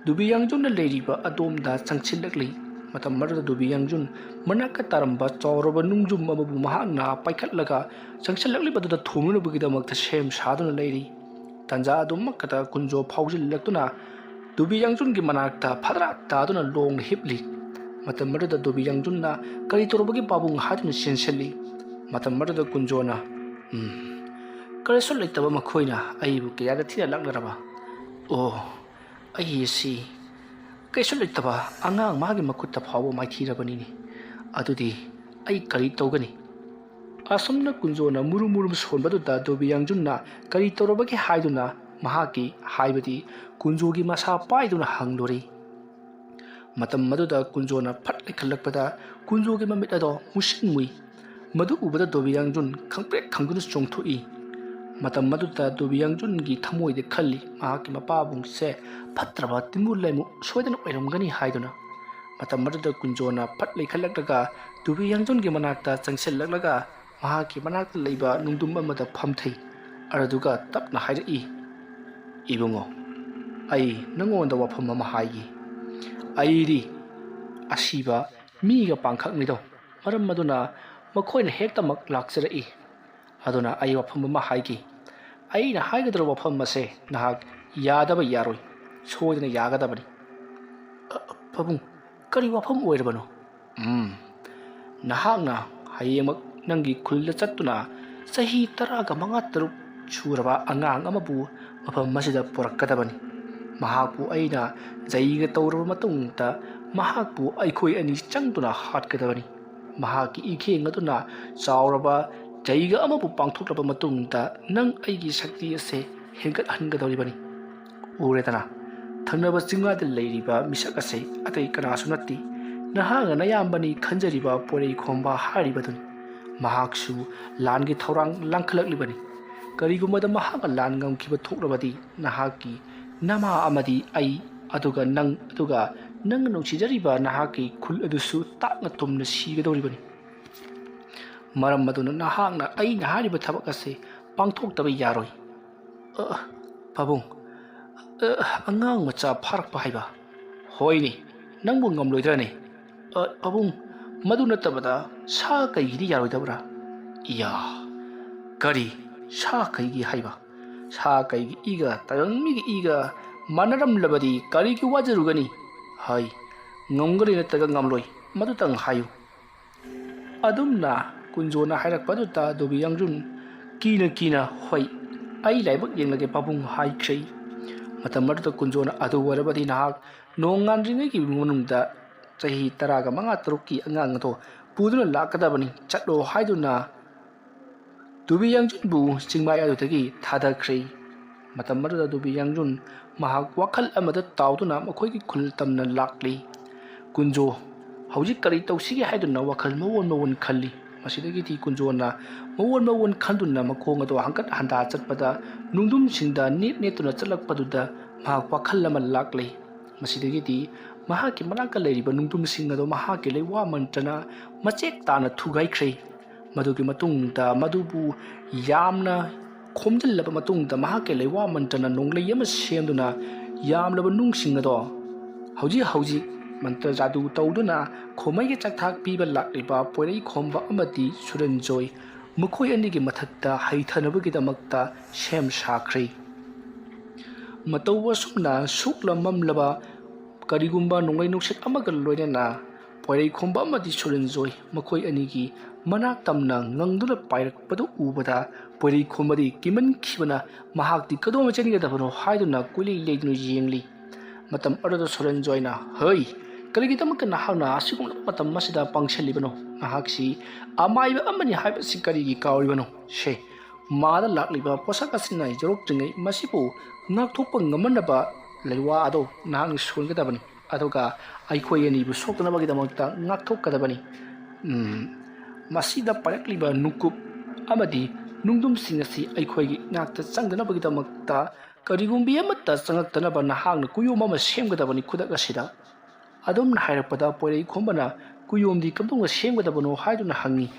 ꯗꯣꯕꯤ ꯌꯥꯡꯖꯨꯟꯅ ꯂꯩꯔꯤꯕ ꯑꯗꯣꯝꯗ ꯆꯪꯁꯤꯜꯂꯛꯂꯤ꯫ ꯃꯇꯝ ꯑꯗꯨꯗ ꯗꯣꯕꯤ ꯌꯥꯡꯖꯨꯟ ꯃꯅꯥꯛꯇ ꯇꯥꯔꯝꯕ ꯆꯥꯎꯔꯕ ꯅꯨꯡꯖꯨꯝ ꯑꯃꯕꯨ ꯃꯍꯥꯛꯅ ꯄꯥꯏꯈꯠꯂꯒ ꯆꯪꯁꯤꯜꯂꯛꯂꯤꯕꯗꯨꯗ ꯊꯣꯝꯅꯅꯕꯒꯤꯗꯃꯛꯇ ꯁꯦꯝ ꯁꯥꯗꯨꯅ ꯂꯩꯔꯤ꯫ ꯇꯟꯖꯥ ꯑꯗꯨꯃꯛꯇꯗ ꯀꯨꯟꯖꯣ ꯐꯥꯎꯖꯤꯜꯂꯛꯇꯨꯅ ꯗꯣꯕꯤ ꯌꯥꯡꯖꯨꯟꯒꯤ ꯃꯅꯥꯛꯇ ꯐꯗ꯭ꯔꯥ ꯇꯥꯗꯨꯅ ꯂꯣꯡꯅ ꯍꯤꯞꯂꯤ꯫ ꯃꯇꯝ ꯑꯗꯨꯗ ꯗꯣꯕꯤ ꯌꯥꯡꯖꯨꯟꯅ ꯀꯔꯤ ꯇꯧꯔꯕꯒꯦ ꯄꯥꯕꯨꯡ ꯍꯥꯏꯗꯨꯅ ꯆꯦꯟꯁꯤꯜꯂꯤ꯫ ꯃꯇꯝ ꯑꯗꯨꯗ ꯀꯨꯟꯖꯣꯅ, "ꯎꯝ, ꯀꯔꯤꯁꯨ ꯂꯩꯇꯕ ꯃꯈꯣꯏꯅ ꯑꯩꯕꯨ ꯀꯌꯥꯗ ꯊꯤꯅ ꯂꯥꯛꯅꯔꯕ? ꯑꯣ, ꯑꯩ ꯑꯁꯤ ꯀꯩꯁꯨ ꯂꯩꯇꯕ ꯑꯉꯥꯡ ꯃꯥꯒꯤ ꯃꯈꯨꯠꯇ ꯐꯥꯎꯕ ꯃꯥꯏꯊꯤꯔꯕꯅꯤꯅꯦ꯫ ꯑꯗꯨꯗꯤ ꯑꯩ ꯀꯔꯤ ꯇꯧꯒꯅꯤ?" ꯑꯁꯨꯝꯅ ꯀꯨꯟꯖꯣꯅ ꯃꯨꯔꯨꯝ ꯃꯨꯔꯨꯝ ꯁꯣꯟꯕꯗꯨꯗ ꯗꯣꯕꯤ ꯌꯥꯡꯖꯨꯟꯅ ꯀꯔꯤ ꯇꯧꯔꯕꯒꯦ ꯍꯥꯏꯗꯨꯅ ꯃꯍꯥꯛꯀꯤ, ꯍꯥꯏꯕꯗꯤ ꯀꯨꯟꯖꯣꯒꯤ ꯃꯁꯥ ꯄꯥꯏꯗꯨꯅ ꯍꯪꯂꯨꯔꯦ꯫ ꯃꯇꯝ ꯑꯗꯨꯗ ꯀꯨꯟꯖꯣꯅ ꯐꯠ ꯂꯩꯈꯠꯂꯛꯄꯗ ꯀꯨꯟꯖꯣꯒꯤ ꯃꯃꯤꯠ ꯑꯗꯣ ꯃꯨꯁꯤꯟ ꯃꯨꯏ꯫ ꯃꯗꯨ ꯎꯕꯗ ꯗꯣꯕꯤ ꯌꯥꯡꯖꯨꯟ ꯈꯪꯄ꯭ꯔꯦꯛ ꯈꯪꯗꯨꯅ ꯆꯣꯡꯊꯣꯛꯏ꯫ ꯃꯇꯝ ꯑꯗꯨꯗ ꯗꯣꯕꯤ ꯌꯥꯡꯖꯨꯟꯒꯤ ꯊꯃꯣꯏꯗ ꯈꯜꯂꯤ, ꯃꯍꯥꯛꯀꯤ ꯃꯄꯥꯕꯨꯡꯁꯦ ꯐꯠꯇ꯭ꯔꯕ ꯇꯤꯟꯃꯨ ꯂꯩꯃꯨ ꯁꯣꯏꯗꯅ ꯑꯣꯏꯔꯝꯒꯅꯤ ꯍꯥꯏꯗꯨꯅ꯫ ꯃꯇꯝ ꯑꯗꯨꯗ ꯀꯨꯟꯖꯣꯅ ꯐꯠ ꯂꯩꯈꯠꯂꯛꯂꯒ ꯗꯣꯕꯤ ꯌꯥꯡꯖꯨꯟꯒꯤ ꯃꯅꯥꯛꯇ ꯆꯪꯁꯤꯜꯂꯛꯂꯒ ꯃꯍꯥꯛꯀꯤ ꯃꯅꯥꯛꯇ ꯂꯩꯕ ꯅꯨꯡꯗꯨꯝ ꯑꯃꯗ ꯐꯝꯊꯩ꯫ ꯑꯗꯨꯒ ꯇꯞꯅ ꯍꯥꯏꯔꯛꯏ, "ꯏꯕꯨꯡꯉꯣ, ꯑꯩ ꯅꯉꯣꯟꯗ ꯋꯥꯐꯝ ꯑꯃ ꯍꯥꯏꯒꯦ꯫ ꯑꯩꯗꯤ ꯑꯁꯤꯕ ꯃꯤꯒ ꯄꯥꯡꯈꯛꯅꯤꯗꯣ, ꯃꯔꯝ ꯑꯗꯨꯅ ꯃꯈꯣꯏꯅ ꯍꯦꯛꯇꯃꯛ ꯂꯥꯛꯆꯔꯛꯏ꯫ ꯑꯗꯨꯅ ꯑꯩ ꯋꯥꯐꯝ ꯑꯃ ꯍꯥꯏꯒꯦ꯫ ꯑꯩꯅ ꯍꯥꯏꯒꯗꯧꯔꯤꯕ ꯋꯥꯐꯝ ꯑꯁꯦ ꯅꯍꯥꯛ ꯌꯥꯗꯕ ꯌꯥꯔꯣꯏ, ꯁꯣꯏꯗꯅ ꯌꯥꯒꯗꯕꯅꯤ"꯫ "ꯑ, ꯄꯥꯕꯨꯡ, ꯀꯔꯤ ꯋꯥꯐꯝ ꯑꯣꯏꯔꯕꯅꯣ?" "ꯎꯝ, ꯅꯍꯥꯛꯅ ꯍꯌꯦꯡꯃꯛ ꯅꯪꯒꯤ ꯈꯨꯜꯗ ꯆꯠꯇꯨꯅ ꯆꯍꯤ ꯇꯔꯥꯒ ꯃꯉꯥ ꯇꯔꯨꯛ ꯁꯨꯔꯕ ꯑꯉꯥꯡ ꯑꯃꯕꯨ ꯃꯐꯝ ꯑꯁꯤꯗ ꯄꯨꯔꯛꯀꯗꯕꯅꯤ꯫ ꯃꯍꯥꯛꯄꯨ ꯑꯩꯅ ꯖꯩꯒ ꯇꯧꯔꯕ ꯃꯇꯨꯡꯗ ꯃꯍꯥꯛꯄꯨ ꯑꯩꯈꯣꯏ ꯑꯅꯤ ꯆꯪꯗꯨꯅ ꯍꯥꯠꯀꯗꯕꯅꯤ꯫ ꯃꯍꯥꯛꯀꯤ ꯏꯈꯦꯡ ꯑꯗꯨꯅ ꯆꯥꯎꯔꯕ ꯖꯩꯒ ꯑꯃꯕꯨ ꯄꯥꯡꯊꯣꯛꯂꯕ ꯃꯇꯨꯡꯗ ꯅꯪ ꯑꯩꯒꯤ ꯁꯛꯇꯤ ꯑꯁꯦ ꯍꯦꯟꯒꯠꯍꯟꯒꯗꯧꯔꯤꯕꯅꯤ꯫ ꯎꯔꯦꯗꯅ, ꯊꯪꯅꯕ ꯆꯤꯡꯉꯥꯗ ꯂꯩꯔꯤꯕ ꯃꯤꯁꯛ ꯑꯁꯦ ꯑꯇꯩ ꯀꯅꯥꯁꯨ ꯅꯠꯇꯦ, ꯅꯍꯥꯛꯅ ꯅꯌꯥꯝꯕꯅꯤ ꯈꯟꯖꯔꯤꯕ ꯄꯣꯏꯔꯩꯈꯣꯝꯕ ꯍꯥꯏꯔꯤꯕꯗꯨꯅꯤ꯫ ꯃꯍꯥꯛꯁꯨ ꯂꯥꯟꯒꯤ ꯊꯧꯔꯥꯡ ꯂꯥꯡꯈꯠꯂꯛꯂꯤꯕꯅꯤ꯫ ꯀꯔꯤꯒꯨꯝꯕꯗ ꯃꯍꯥꯛꯅ ꯂꯥꯟ ꯉꯝꯈꯤꯕ ꯊꯣꯛꯂꯕꯗꯤ ꯅꯍꯥꯛꯀꯤ ꯅꯃꯥ ꯑꯃꯗꯤ ꯑꯩ, ꯑꯗꯨꯒ ꯅꯪ, ꯑꯗꯨꯒ ꯅꯪꯅ ꯅꯨꯡꯁꯤꯖꯔꯤꯕ ꯅꯍꯥꯛꯀꯤ ꯈꯨꯜ ꯑꯗꯨꯁꯨ ꯇꯥꯛꯅ ꯇꯨꯝꯅ ꯁꯤꯒꯗꯧꯔꯤꯕꯅꯤ꯫ ꯃꯔꯝ ꯑꯗꯨꯅ ꯅꯍꯥꯛꯅ ꯑꯩꯅ ꯍꯥꯏꯔꯤꯕ ꯊꯕꯛ ꯑꯁꯤ ꯄꯥꯡꯊꯣꯛꯇꯕ ꯌꯥꯔꯣꯏ꯫ ꯑ, ꯄꯥꯕꯨꯡ, ꯑ, ꯑꯉꯥꯡ ꯃꯆꯥ ꯐꯥꯔꯛꯄ ꯍꯥꯏꯕ? ꯍꯣꯏꯅꯦ, ꯅꯪꯕꯨ ꯉꯝꯂꯣꯏꯗ꯭ꯔꯅꯦ? ꯑ, ꯄꯥꯕꯨꯡ, ꯃꯗꯨ ꯅꯠꯇꯕꯗ ꯁꯥ ꯀꯩꯒꯤꯗꯤ ꯌꯥꯔꯣꯏꯗꯕ꯭ꯔꯥ? ꯏꯌꯥ, ꯀꯔꯤ? ꯁꯥ ꯀꯩꯒꯤ ꯍꯥꯏꯕ? ꯁꯥ ꯀꯩꯒꯤ ꯏꯒ ꯇꯥꯏꯕꯪ ꯃꯤꯒꯤ ꯏꯒ ꯃꯥꯟꯅꯔꯝꯂꯕꯗꯤ ꯀꯔꯤꯒꯤ ꯋꯥꯖꯔꯨꯒꯅꯤ? ꯍꯥꯏ, ꯉꯝꯒꯅꯤ ꯅꯠꯇ꯭ꯔꯒ ꯉꯝꯂꯣꯏ, ꯃꯗꯨꯇꯪ ꯍꯥꯏꯌꯨ꯫ ꯑꯗꯨꯝꯅ ꯀꯨꯟꯖꯣꯅ ꯍꯥꯏꯔꯛꯄꯗꯨꯗ ꯗꯣꯕꯤ ꯌꯥꯡꯖꯨꯟ ꯀꯤꯅ ꯀꯤꯅ, "ꯍꯣꯏ, ꯑꯩ ꯂꯥꯏꯕꯛ ꯌꯦꯡꯂꯒꯦ ꯄꯥꯕꯨꯡ" ꯍꯥꯏꯈ꯭ꯔꯦ꯫ ꯃꯇꯝ ꯑꯗꯨꯗ ꯀꯨꯟꯖꯣꯅ, "ꯑꯗꯨ ꯑꯣꯏꯔꯕꯗꯤ ꯅꯍꯥꯛ ꯅꯣꯡꯉꯥꯟꯗ꯭ꯔꯤꯉꯩꯒꯤ ꯃꯅꯨꯡꯗ ꯆꯍꯤ ꯇꯔꯥꯒ ꯃꯉꯥ ꯇꯔꯨꯛꯀꯤ ꯑꯉꯥꯡ ꯑꯗꯣ ꯄꯨꯗꯨꯅ ꯂꯥꯛꯀꯗꯕꯅꯤ, ꯆꯠꯂꯣ" ꯍꯥꯏꯗꯨꯅ ꯗꯣꯕꯤ ꯌꯥꯡꯖꯨꯟꯕꯨ ꯆꯤꯡꯃꯥꯏ ꯑꯗꯨꯗꯒꯤ ꯊꯥꯗꯈ꯭ꯔꯦ꯫ ꯃꯇꯝ ꯑꯗꯨꯗ ꯗꯣꯕꯤ ꯌꯥꯡꯖꯨꯟ ꯃꯍꯥꯛ ꯋꯥꯈꯜ ꯑꯃꯗ ꯇꯥꯎꯗꯨꯅ ꯃꯈꯣꯏꯒꯤ ꯈꯨꯜ ꯇꯝꯅ ꯂꯥꯛꯂꯤ꯫ ꯀꯨꯟꯖꯣ ꯍꯧꯖꯤꯛ ꯀꯔꯤ ꯇꯧꯁꯤꯒꯦ ꯍꯥꯏꯗꯨꯅ ꯋꯥꯈꯜ ꯃꯑꯣꯟ ꯃꯑꯣꯟ ꯈꯜꯂꯤ꯫ ꯃꯁꯤꯗꯒꯤꯗꯤ ꯀꯨꯟꯖꯣꯅ ꯃꯑꯣꯟ ꯃꯑꯣꯟ ꯈꯟꯗꯨꯅ ꯃꯈꯣꯡ ꯑꯗꯣ ꯍꯪꯀꯠ ꯍꯟꯗꯥ ꯆꯠꯄꯗ ꯅꯨꯡꯗꯨꯝꯁꯤꯡꯗ ꯅꯦꯠ ꯅꯦꯠꯇꯨꯅ ꯆꯠꯂꯛꯄꯗꯨꯗ ꯃꯍꯥꯛ ꯋꯥꯈꯜ ꯑꯃ ꯂꯥꯛꯂꯦ꯫ ꯃꯁꯤꯗꯒꯤꯗꯤ ꯃꯍꯥꯛꯀꯤ ꯃꯅꯥꯛꯇ ꯂꯩꯔꯤꯕ ꯅꯨꯡꯗꯨꯝꯁꯤꯡ ꯑꯗꯣ ꯃꯍꯥꯛꯀꯤ ꯂꯩꯋꯥ ꯃꯟꯇ꯭ꯔꯅ ꯃꯆꯦꯛ ꯇꯥꯅ ꯊꯨꯒꯥꯏꯈ꯭ꯔꯦ꯫ ꯃꯗꯨꯒꯤ ꯃꯇꯨꯡꯗ ꯃꯗꯨꯕꯨ ꯌꯥꯝꯅ ꯈꯣꯝꯖꯤꯜꯂꯕ ꯃꯇꯨꯡꯗ ꯃꯍꯥꯛꯀꯤ ꯂꯩꯋꯥ ꯃꯟꯇ꯭ꯔꯅ ꯅꯣꯡꯂꯩ ꯑꯃ ꯁꯦꯝꯗꯨꯅ ꯌꯥꯝꯂꯕ ꯅꯨꯡꯁꯤꯡ ꯑꯗꯣ ꯍꯧꯖꯤꯛ ꯍꯧꯖꯤꯛ ꯃꯟꯇ꯭ꯔ ꯖꯥꯗꯨ ꯇꯧꯗꯨꯅ ꯈꯣꯃꯩꯒꯤ ꯆꯥꯛꯊꯥꯛ ꯄꯤꯕ ꯂꯥꯛꯂꯤꯕ ꯄꯣꯏꯔꯩꯈꯣꯝꯕ ꯑꯃꯗꯤ ꯁꯨꯔꯟꯖꯣꯏ ꯃꯈꯣꯏ ꯑꯅꯤꯒꯤ ꯃꯊꯛꯇ ꯍꯩꯊꯅꯕꯒꯤꯗꯃꯛꯇ ꯁꯦꯝ ꯁꯥꯈ꯭ꯔꯦ꯫ ꯃꯇꯧ ꯑꯁꯨꯝꯅ ꯁꯨꯛꯂ ꯃꯝꯂꯕ ꯀꯔꯤꯒꯨꯝꯕ ꯅꯣꯡꯂꯩ ꯅꯨꯡꯁꯤꯠ ꯑꯃꯒ ꯂꯣꯏꯅꯅ ꯄꯣꯏꯔꯩꯈꯣꯝꯕ ꯑꯃꯗꯤ ꯁꯨꯔꯟꯖꯣꯏ ꯃꯈꯣꯏ ꯑꯅꯤꯒꯤ ꯃꯅꯥꯛ ꯇꯝꯅ ꯉꯪꯗꯨꯅ ꯄꯥꯏꯔꯛꯄꯗꯨ ꯎꯕꯗ ꯄꯣꯏꯔꯩꯈꯣꯝꯕꯗꯤ ꯀꯤꯃꯟꯈꯤꯕꯅ ꯃꯍꯥꯛꯇꯤ ꯀꯗꯣꯝꯗ ꯆꯦꯟꯒꯗꯕꯅꯣ ꯍꯥꯏꯗꯨꯅ ꯀꯣꯏꯂꯩ ꯂꯩꯗꯨꯅ ꯌꯦꯡꯂꯤ꯫ ꯃꯇꯝ ꯑꯗꯨꯗ ꯁꯨꯔꯟꯖꯣꯏꯅ, "ꯍꯩ, "ꯀꯔꯤꯒꯤꯗꯃꯛꯇ ꯅꯍꯥꯛꯅ ꯑꯁꯤꯒꯨꯝꯂꯕ ꯃꯇꯝ ꯑꯁꯤꯗ ꯄꯪꯁꯤꯜꯂꯤꯕꯅꯣ? ꯅꯍꯥꯛꯁꯤ ꯑꯃꯥꯏꯕ ꯑꯃꯅꯤ ꯍꯥꯏꯕꯁꯤ ꯀꯔꯤꯒꯤ ꯀꯥꯎꯔꯤꯕꯅꯣ? ꯁꯦ, ꯃꯥꯗ ꯂꯥꯛꯂꯤꯕ ꯄꯣꯠꯁꯛ ꯑꯁꯤꯅ ꯌꯧꯔꯛꯇ꯭ꯔꯤꯉꯩ ꯃꯁꯤꯕꯨ ꯉꯥꯛꯊꯣꯛꯄ ꯉꯝꯍꯟꯅꯕ ꯂꯩꯋꯥ ꯑꯗꯣ ꯅꯍꯥꯛꯅ ꯁꯣꯟꯒꯗꯕꯅꯤ, ꯑꯗꯨꯒ ꯑꯩꯈꯣꯏ ꯑꯅꯤꯕꯨ ꯁꯣꯛꯇꯅꯕꯒꯤꯗꯃꯛꯇ ꯉꯥꯛꯊꯣꯛꯀꯗꯕꯅꯤ꯫ ꯎꯝ, ꯃꯁꯤꯗ ꯄꯥꯏꯔꯛꯂꯤꯕ ꯅꯨꯡꯀꯨꯞ ꯑꯃꯗꯤ ꯅꯨꯡꯗꯨꯝꯁꯤꯡ ꯑꯁꯤ ꯑꯩꯈꯣꯏꯒꯤ ꯏꯅꯥꯛꯇ ꯆꯪꯗꯅꯕꯒꯤꯗꯃꯛꯇ ꯀꯔꯤꯒꯨꯝꯕꯤ ꯑꯃꯠꯇ ꯆꯪꯂꯛꯇꯅꯕ ꯅꯍꯥꯛꯅ ꯀꯨꯌꯣꯝ ꯑꯃ ꯁꯦꯝꯒꯗꯕꯅꯤ ꯈꯨꯗꯛ ꯑꯁꯤꯗ"꯫ ꯑꯗꯨꯝꯅ ꯍꯥꯏꯔꯛꯄꯗ ꯄꯣꯏꯔꯩ ꯈꯣꯝꯕꯅ ꯀꯨꯌꯣꯝꯗꯤ ꯀꯝꯗꯧꯅ ꯁꯦꯝꯒꯗꯕꯅꯣ ꯍꯥꯏꯗꯨꯅ ꯍꯪꯉꯤ꯫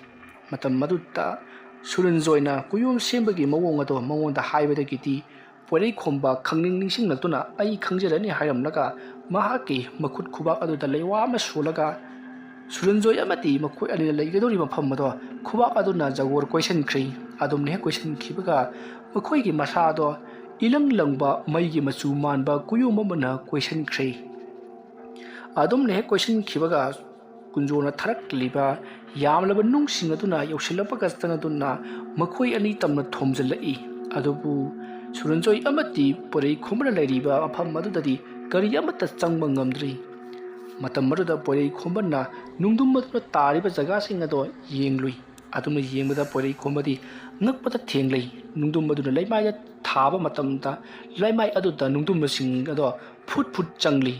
ꯃꯇꯝ ꯑꯗꯨꯗ ꯁꯨꯔꯟꯖꯣꯏꯅ ꯀꯨꯌꯣꯝ ꯁꯦꯝꯕꯒꯤ ꯃꯑꯣꯡ ꯑꯗꯣ ꯃꯉꯣꯟꯗ ꯍꯥꯏꯕꯗꯒꯤꯗꯤ ꯄꯣꯏꯔꯩ ꯈꯣꯝꯕ ꯈꯪꯅꯤꯡ ꯅꯤꯡꯁꯤꯡꯂꯛꯇꯨꯅ "ꯑꯩ ꯈꯪꯖꯔꯅꯤ" ꯍꯥꯏꯔꯝꯂꯒ ꯃꯍꯥꯛꯀꯤ ꯃꯈꯨꯠ ꯈꯨꯕꯥꯛ ꯑꯗꯨꯗ ꯂꯩꯋꯥ ꯑꯃ ꯁꯣꯜꯂꯒ ꯁꯨꯔꯟꯖꯣꯏ ꯑꯃꯗꯤ ꯃꯈꯣꯏ ꯑꯅꯤꯅ ꯂꯩꯒꯗꯧꯔꯤꯕ ꯃꯐꯝ ꯑꯗꯣ ꯈꯨꯕꯥꯛ ꯑꯗꯨꯅ ꯖꯒꯣꯔ ꯀꯣꯏꯁꯤꯟꯈ꯭ꯔꯦ꯫ ꯑꯗꯨꯝꯅ ꯍꯦꯛ ꯀꯣꯏꯁꯤꯟꯈꯤꯕꯒ ꯃꯈꯣꯏꯒꯤ ꯃꯁꯥꯗꯣ ꯏꯂꯪ ꯂꯪꯕ ꯃꯩꯒꯤ ꯃꯆꯨ ꯃꯥꯟꯕ ꯀꯨꯌꯣꯝ ꯑꯃꯅ ꯀꯣꯏꯁꯤꯟꯈ꯭ꯔꯦ꯫ ꯑꯗꯨꯝꯅ ꯍꯦꯛ ꯀꯣꯏꯁꯤꯟꯈꯤꯕꯒ ꯀꯨꯟꯖꯣꯅ ꯊꯥꯔꯛꯂꯤꯕ ꯌꯥꯝꯂꯕ ꯅꯨꯡꯁꯤꯡ ꯑꯗꯨꯅ ꯌꯧꯁꯤꯜꯂꯛꯄꯒ ꯆꯪꯗꯨꯅ ꯃꯈꯣꯏ ꯑꯅꯤ ꯇꯝꯅ ꯊꯣꯝꯖꯤꯜꯂꯛꯏ꯫ ꯑꯗꯨꯕꯨ ꯁꯨꯔꯟꯖꯣꯏ ꯑꯃꯗꯤ ꯄꯣꯏꯔꯩ ꯈꯣꯝꯕꯅ ꯂꯩꯔꯤꯕ ꯃꯐꯝ ꯑꯗꯨꯗꯗꯤ ꯀꯔꯤ ꯑꯃꯠꯇ ꯆꯪꯕ ꯉꯝꯗ꯭ꯔꯤ꯫ ꯃꯇꯝ ꯑꯗꯨꯗ ꯄꯣꯏꯔꯩ ꯈꯣꯝꯕꯅ ꯅꯨꯡꯗꯨꯝ ꯑꯗꯨꯅ ꯇꯥꯔꯤꯕ ꯖꯒꯥꯁꯤꯡ ꯑꯗꯣ ꯌꯦꯡꯂꯨꯏ꯫ ꯑꯗꯨꯅ ꯌꯦꯡꯕꯗ ꯄꯣꯏꯔꯩ ꯈꯣꯝꯕꯗꯤ ꯉꯛꯄꯗ ꯊꯦꯡꯂꯩ꯫ ꯅꯨꯡꯗꯨꯝ ꯑꯗꯨꯅ ꯂꯩꯃꯥꯏꯗ ꯊꯥꯕ ꯃꯇꯝꯗ ꯂꯩꯃꯥꯏ ꯑꯗꯨꯗ ꯅꯨꯡꯗꯨꯝꯕꯁꯤꯡ ꯑꯗꯣ ꯐꯨꯠ ꯐꯨꯠ ꯆꯪꯂꯤ꯫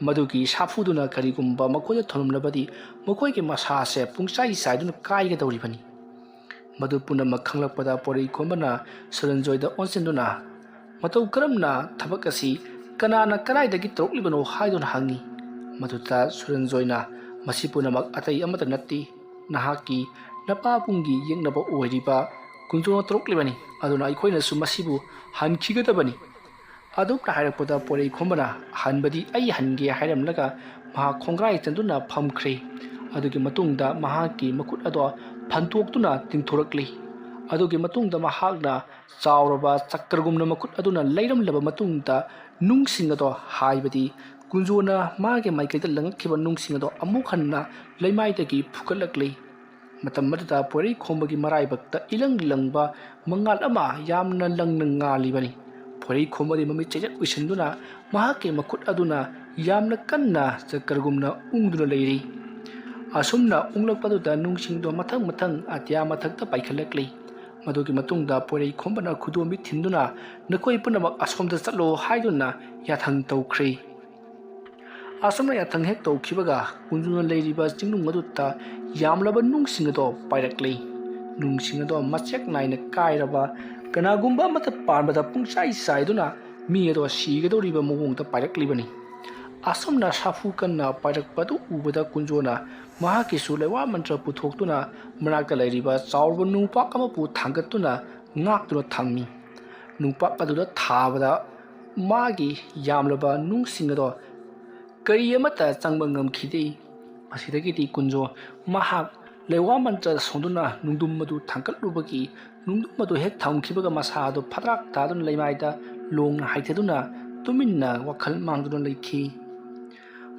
ꯃꯗꯨꯒꯤ ꯁꯥꯐꯨꯗꯨꯅ ꯀꯔꯤꯒꯨꯝꯕ ꯃꯈꯣꯏꯗ ꯊꯣꯝꯂꯝꯂꯕꯗꯤ ꯃꯈꯣꯏꯒꯤ ꯃꯁꯥꯁꯦ ꯄꯨꯡꯆꯥꯏ ꯆꯥꯏꯗꯨꯅ ꯀꯥꯏꯒꯗꯧꯔꯤꯕꯅꯤ꯫ ꯃꯗꯨ ꯄꯨꯝꯅꯃꯛ ꯈꯪꯂꯛꯄꯗ ꯄꯣꯏꯔꯩ ꯈꯣꯝꯕꯅ ꯁꯨꯔꯟꯖꯣꯏꯗ ꯑꯣꯟꯁꯤꯟꯗꯨꯅ, "ꯃꯇꯧ ꯀꯔꯝꯅ ꯊꯕꯛ ꯑꯁꯤ ꯀꯅꯥꯅ ꯀꯗꯥꯏꯗꯒꯤ ꯇꯧꯔꯛꯂꯤꯕꯅꯣ?" ꯍꯥꯏꯗꯨꯅ ꯍꯪꯉꯤ꯫ ꯃꯗꯨꯗ ꯁꯨꯔꯟꯖꯣꯏꯅ, "ꯃꯁꯤ ꯄꯨꯝꯅꯃꯛ ꯑꯇꯩ ꯑꯃꯠꯇ ꯅꯠꯇꯦ, ꯅꯍꯥꯛꯀꯤ ꯅꯄꯥꯕꯨꯡꯒꯤ ꯌꯦꯛꯅꯕ ꯑꯣꯏꯔꯤꯕ ꯀꯨꯟꯖꯣꯅ ꯇꯧꯔꯛꯂꯤꯕꯅꯤ꯫ ꯑꯗꯨꯅ ꯑꯩꯈꯣꯏꯅꯁꯨ ꯃꯁꯤꯕꯨ ꯍꯟꯈꯤꯒꯗꯕꯅꯤ"꯫ ꯑꯗꯨꯝꯅ ꯍꯥꯏꯔꯛꯄꯗ ꯄꯣꯏꯔꯩ ꯈꯣꯝꯕꯅ "ꯍꯟꯕꯗꯤ ꯑꯩ ꯍꯟꯒꯦ" ꯍꯥꯏꯔꯝꯂꯒ ꯃꯍꯥꯛ ꯈꯣꯡꯒ꯭ꯔꯥꯏ ꯆꯟꯗꯨꯅ ꯐꯝꯈ꯭ꯔꯦ꯫ ꯑꯗꯨꯒꯤ ꯃꯇꯨꯡꯗ ꯃꯍꯥꯛꯀꯤ ꯃꯈꯨꯠ ꯑꯗꯣ ꯐꯟꯇꯣꯛꯇꯨꯅ ꯇꯤꯡꯊꯣꯔꯛꯂꯤ꯫ ꯑꯗꯨꯒꯤ ꯃꯇꯨꯡꯗ ꯃꯍꯥꯛꯅ ꯆꯥꯎꯔꯕ ꯆꯀ꯭ꯔꯒꯨꯝꯅ ꯃꯈꯨꯠ ꯑꯗꯨꯅ ꯂꯩꯔꯝꯂꯕ ꯃꯇꯨꯡꯗ ꯅꯨꯡꯁꯤꯡ ꯑꯗꯣ, ꯍꯥꯏꯕꯗꯤ ꯀꯨꯟꯖꯣꯅ ꯃꯥꯒꯤ ꯃꯥꯏꯀꯩꯗ ꯂꯪꯉꯛꯈꯤꯕ ꯅꯨꯡꯁꯤꯡ ꯑꯗꯣ ꯑꯃꯨꯛ ꯍꯟꯅ ꯂꯩꯃꯥꯏꯗꯒꯤ ꯐꯨꯒꯠꯂꯛꯂꯤ꯫ ꯃꯇꯝ ꯑꯗꯨꯗ ꯄꯣꯏꯔꯩ ꯈꯣꯝꯕꯒꯤ ꯃꯔꯥꯏꯕꯛꯇ ꯏꯂꯪ ꯂꯪꯕ ꯃꯉꯥꯜ ꯑꯃ ꯌꯥꯝꯅ ꯂꯪꯅ ꯉꯥꯜꯂꯤꯕꯅꯤ꯫ ꯄꯣꯏꯔꯩ ꯈꯣꯝꯕꯗꯤ ꯃꯃꯤꯠ ꯆꯦꯖꯠ ꯎꯏꯁꯤꯟꯗꯨꯅ ꯃꯍꯥꯛꯀꯤ ꯃꯈꯨꯠ ꯑꯗꯨꯅ ꯌꯥꯝꯅ ꯀꯟꯅ ꯆꯀ꯭ꯔꯒꯨꯝꯅ ꯎꯪꯗꯨꯅ ꯂꯩꯔꯤ꯫ ꯑꯁꯨꯝꯅ ꯎꯪꯂꯛꯄꯗꯨꯗ ꯅꯨꯡꯁꯤꯡꯗꯣ ꯃꯊꯪ ꯃꯊꯪ ꯑꯇꯤꯌꯥ ꯃꯊꯛꯇ ꯄꯥꯏꯈꯠꯂꯛꯂꯤ꯫ ꯃꯗꯨꯒꯤ ꯃꯇꯨꯡꯗ ꯄꯣꯏꯔꯩ ꯈꯣꯝꯕꯅ ꯈꯨꯗꯣꯝꯕꯤ ꯊꯤꯟꯗꯨꯅ, "ꯅꯈꯣꯏ ꯄꯨꯝꯅꯃꯛ ꯑꯁꯣꯝꯗ ꯆꯠꯂꯣ" ꯍꯥꯏꯗꯨꯅ ꯌꯥꯊꯪ ꯇꯧꯈ꯭ꯔꯦ꯫ ꯑꯁꯨꯝꯅ ꯌꯥꯊꯪ ꯍꯦꯛ ꯇꯧꯈꯤꯕꯒ, ꯀꯨꯟꯖꯣꯅ ꯂꯩꯔꯤꯕ ꯆꯤꯡꯅꯨꯡ ꯑꯗꯨꯗ ꯌꯥꯝꯂꯕ ꯅꯨꯡꯁꯤꯡ ꯑꯗꯣ ꯄꯥꯏꯔꯛꯂꯤ꯫ ꯅꯨꯡꯁꯤꯡ ꯑꯗꯣ ꯃꯆꯦꯛ ꯅꯥꯏꯅ ꯀꯥꯏꯔꯕ, ꯀꯅꯥꯒꯨꯝꯕ ꯑꯃꯠꯇ ꯄꯥꯟꯕꯗ ꯄꯨꯡꯆꯥꯏ ꯆꯥꯏꯗꯨꯅ ꯃꯤ ꯑꯗꯣ ꯁꯤꯒꯗꯧꯔꯤꯕ ꯃꯑꯣꯡꯗ ꯄꯥꯏꯔꯛꯂꯤꯕꯅꯤ꯫ ꯑꯁꯨꯝꯅ ꯁꯥꯐꯨ ꯀꯟꯅ ꯄꯥꯏꯔꯛꯄ ꯑꯗꯨ ꯎꯕꯗ, ꯀꯨꯟꯖꯣꯅ ꯃꯍꯥꯛꯀꯤꯁꯨ ꯂꯩꯋꯥ ꯃꯟꯇ꯭ꯔ ꯄꯨꯊꯣꯛꯇꯨꯅ ꯃꯅꯥꯛꯇ ꯂꯩꯔꯤꯕ ꯆꯥꯎꯔꯕ ꯅꯨꯡꯄꯥꯛ ꯑꯃꯕꯨ ꯊꯥꯡꯒꯠꯇꯨꯅ ꯉꯥꯛꯇꯨꯅ ꯊꯝꯃꯤ꯫ ꯅꯨꯡꯄꯥꯛ ꯑꯗꯨꯗ ꯊꯥꯕꯗ ꯃꯥꯒꯤ ꯌꯥꯝꯂꯕ ꯅꯨꯡꯁꯤꯡ ꯑꯗꯣ ꯀꯔꯤ ꯑꯃꯠꯇ ꯆꯪꯕ ꯉꯝꯈꯤꯗꯦ꯫ ꯃꯁꯤꯗꯒꯤꯗꯤ ꯀꯨꯟꯖꯣ ꯃꯍꯥꯛ ꯂꯩꯋꯥ ꯃꯟꯇ꯭ꯔ ꯁꯣꯟꯗꯨꯅ ꯅꯨꯡꯗꯨꯝ ꯑꯗꯨ ꯊꯥꯡꯒꯠꯂꯨꯕꯒꯤ, ꯅꯨꯡꯗꯨꯝ ꯑꯗꯨ ꯍꯦꯛ ꯊꯝꯈꯤꯕꯒ ꯃꯁꯥ ꯑꯗꯨ ꯐꯗ꯭ꯔꯥꯛ ꯇꯥꯗꯨꯅ ꯂꯩꯃꯥꯏꯗ ꯂꯣꯡꯅ ꯍꯥꯏꯊꯗꯨꯅ ꯇꯨꯃꯤꯟꯅ ꯋꯥꯈꯜ ꯃꯥꯡꯗꯨꯅ ꯂꯩꯈꯤ꯫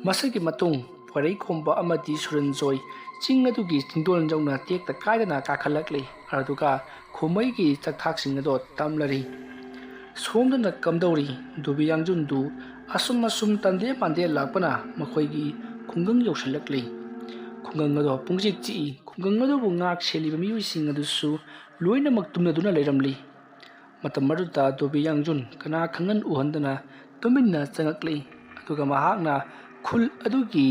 ꯃꯁꯤꯒꯤ ꯃꯇꯨꯡ ꯄꯣꯏꯔꯩꯈꯣꯝꯕ ꯑꯃꯗꯤ ꯁꯨꯔꯟꯖꯣꯏ ꯆꯤꯡ ꯑꯗꯨꯒꯤ ꯆꯤꯡꯗꯣꯟ ꯌꯧꯅ ꯇꯦꯛꯇ ꯀꯥꯏꯗꯅ ꯀꯥꯈꯠꯂꯛꯂꯤ꯫ ꯑꯗꯨꯒ ꯈꯨꯃꯩꯒꯤ ꯆꯥꯛꯊꯥꯛꯁꯤꯡ ꯑꯗꯣ ꯇꯝꯂꯔꯤ꯫ ꯁꯣꯝꯗꯅ ꯀꯝꯗꯧꯔꯤ? ꯗꯨꯕꯤ ꯌꯥꯡꯖꯨꯟꯗꯨ ꯑꯁꯨꯝ ꯑꯁꯨꯝ ꯇꯟꯗꯦ ꯃꯥꯟꯗꯦ ꯂꯥꯛꯄꯅ ꯃꯈꯣꯏꯒꯤ ꯈꯨꯡꯒꯪ ꯌꯧꯁꯤꯜꯂꯛꯂꯤ꯫ ꯈꯨꯡꯒꯪ ꯑꯗꯣ ꯄꯨꯡꯆꯤꯛ ꯆꯤꯛꯏ꯫ ꯈꯨꯡꯒꯪ ꯑꯗꯨꯕꯨ ꯉꯥꯛ ꯁꯦꯜꯂꯤꯕ ꯃꯤꯑꯣꯏꯁꯤꯡ ꯑꯗꯨꯁꯨ ꯂꯣꯏꯅꯃꯛ ꯇꯨꯝꯅꯗꯨꯅ ꯂꯩꯔꯝꯂꯤ꯫ ꯃꯇꯝ ꯑꯗꯨꯗ ꯗꯣꯕꯤ ꯌꯥꯡꯖꯨꯟ ꯀꯅꯥ ꯈꯪꯍꯟ ꯎꯍꯟꯗꯅ ꯇꯨꯃꯤꯟꯅ ꯆꯪꯉꯛꯂꯤ꯫ ꯑꯗꯨꯒ ꯃꯍꯥꯛꯅ ꯈꯨꯜ ꯑꯗꯨꯒꯤ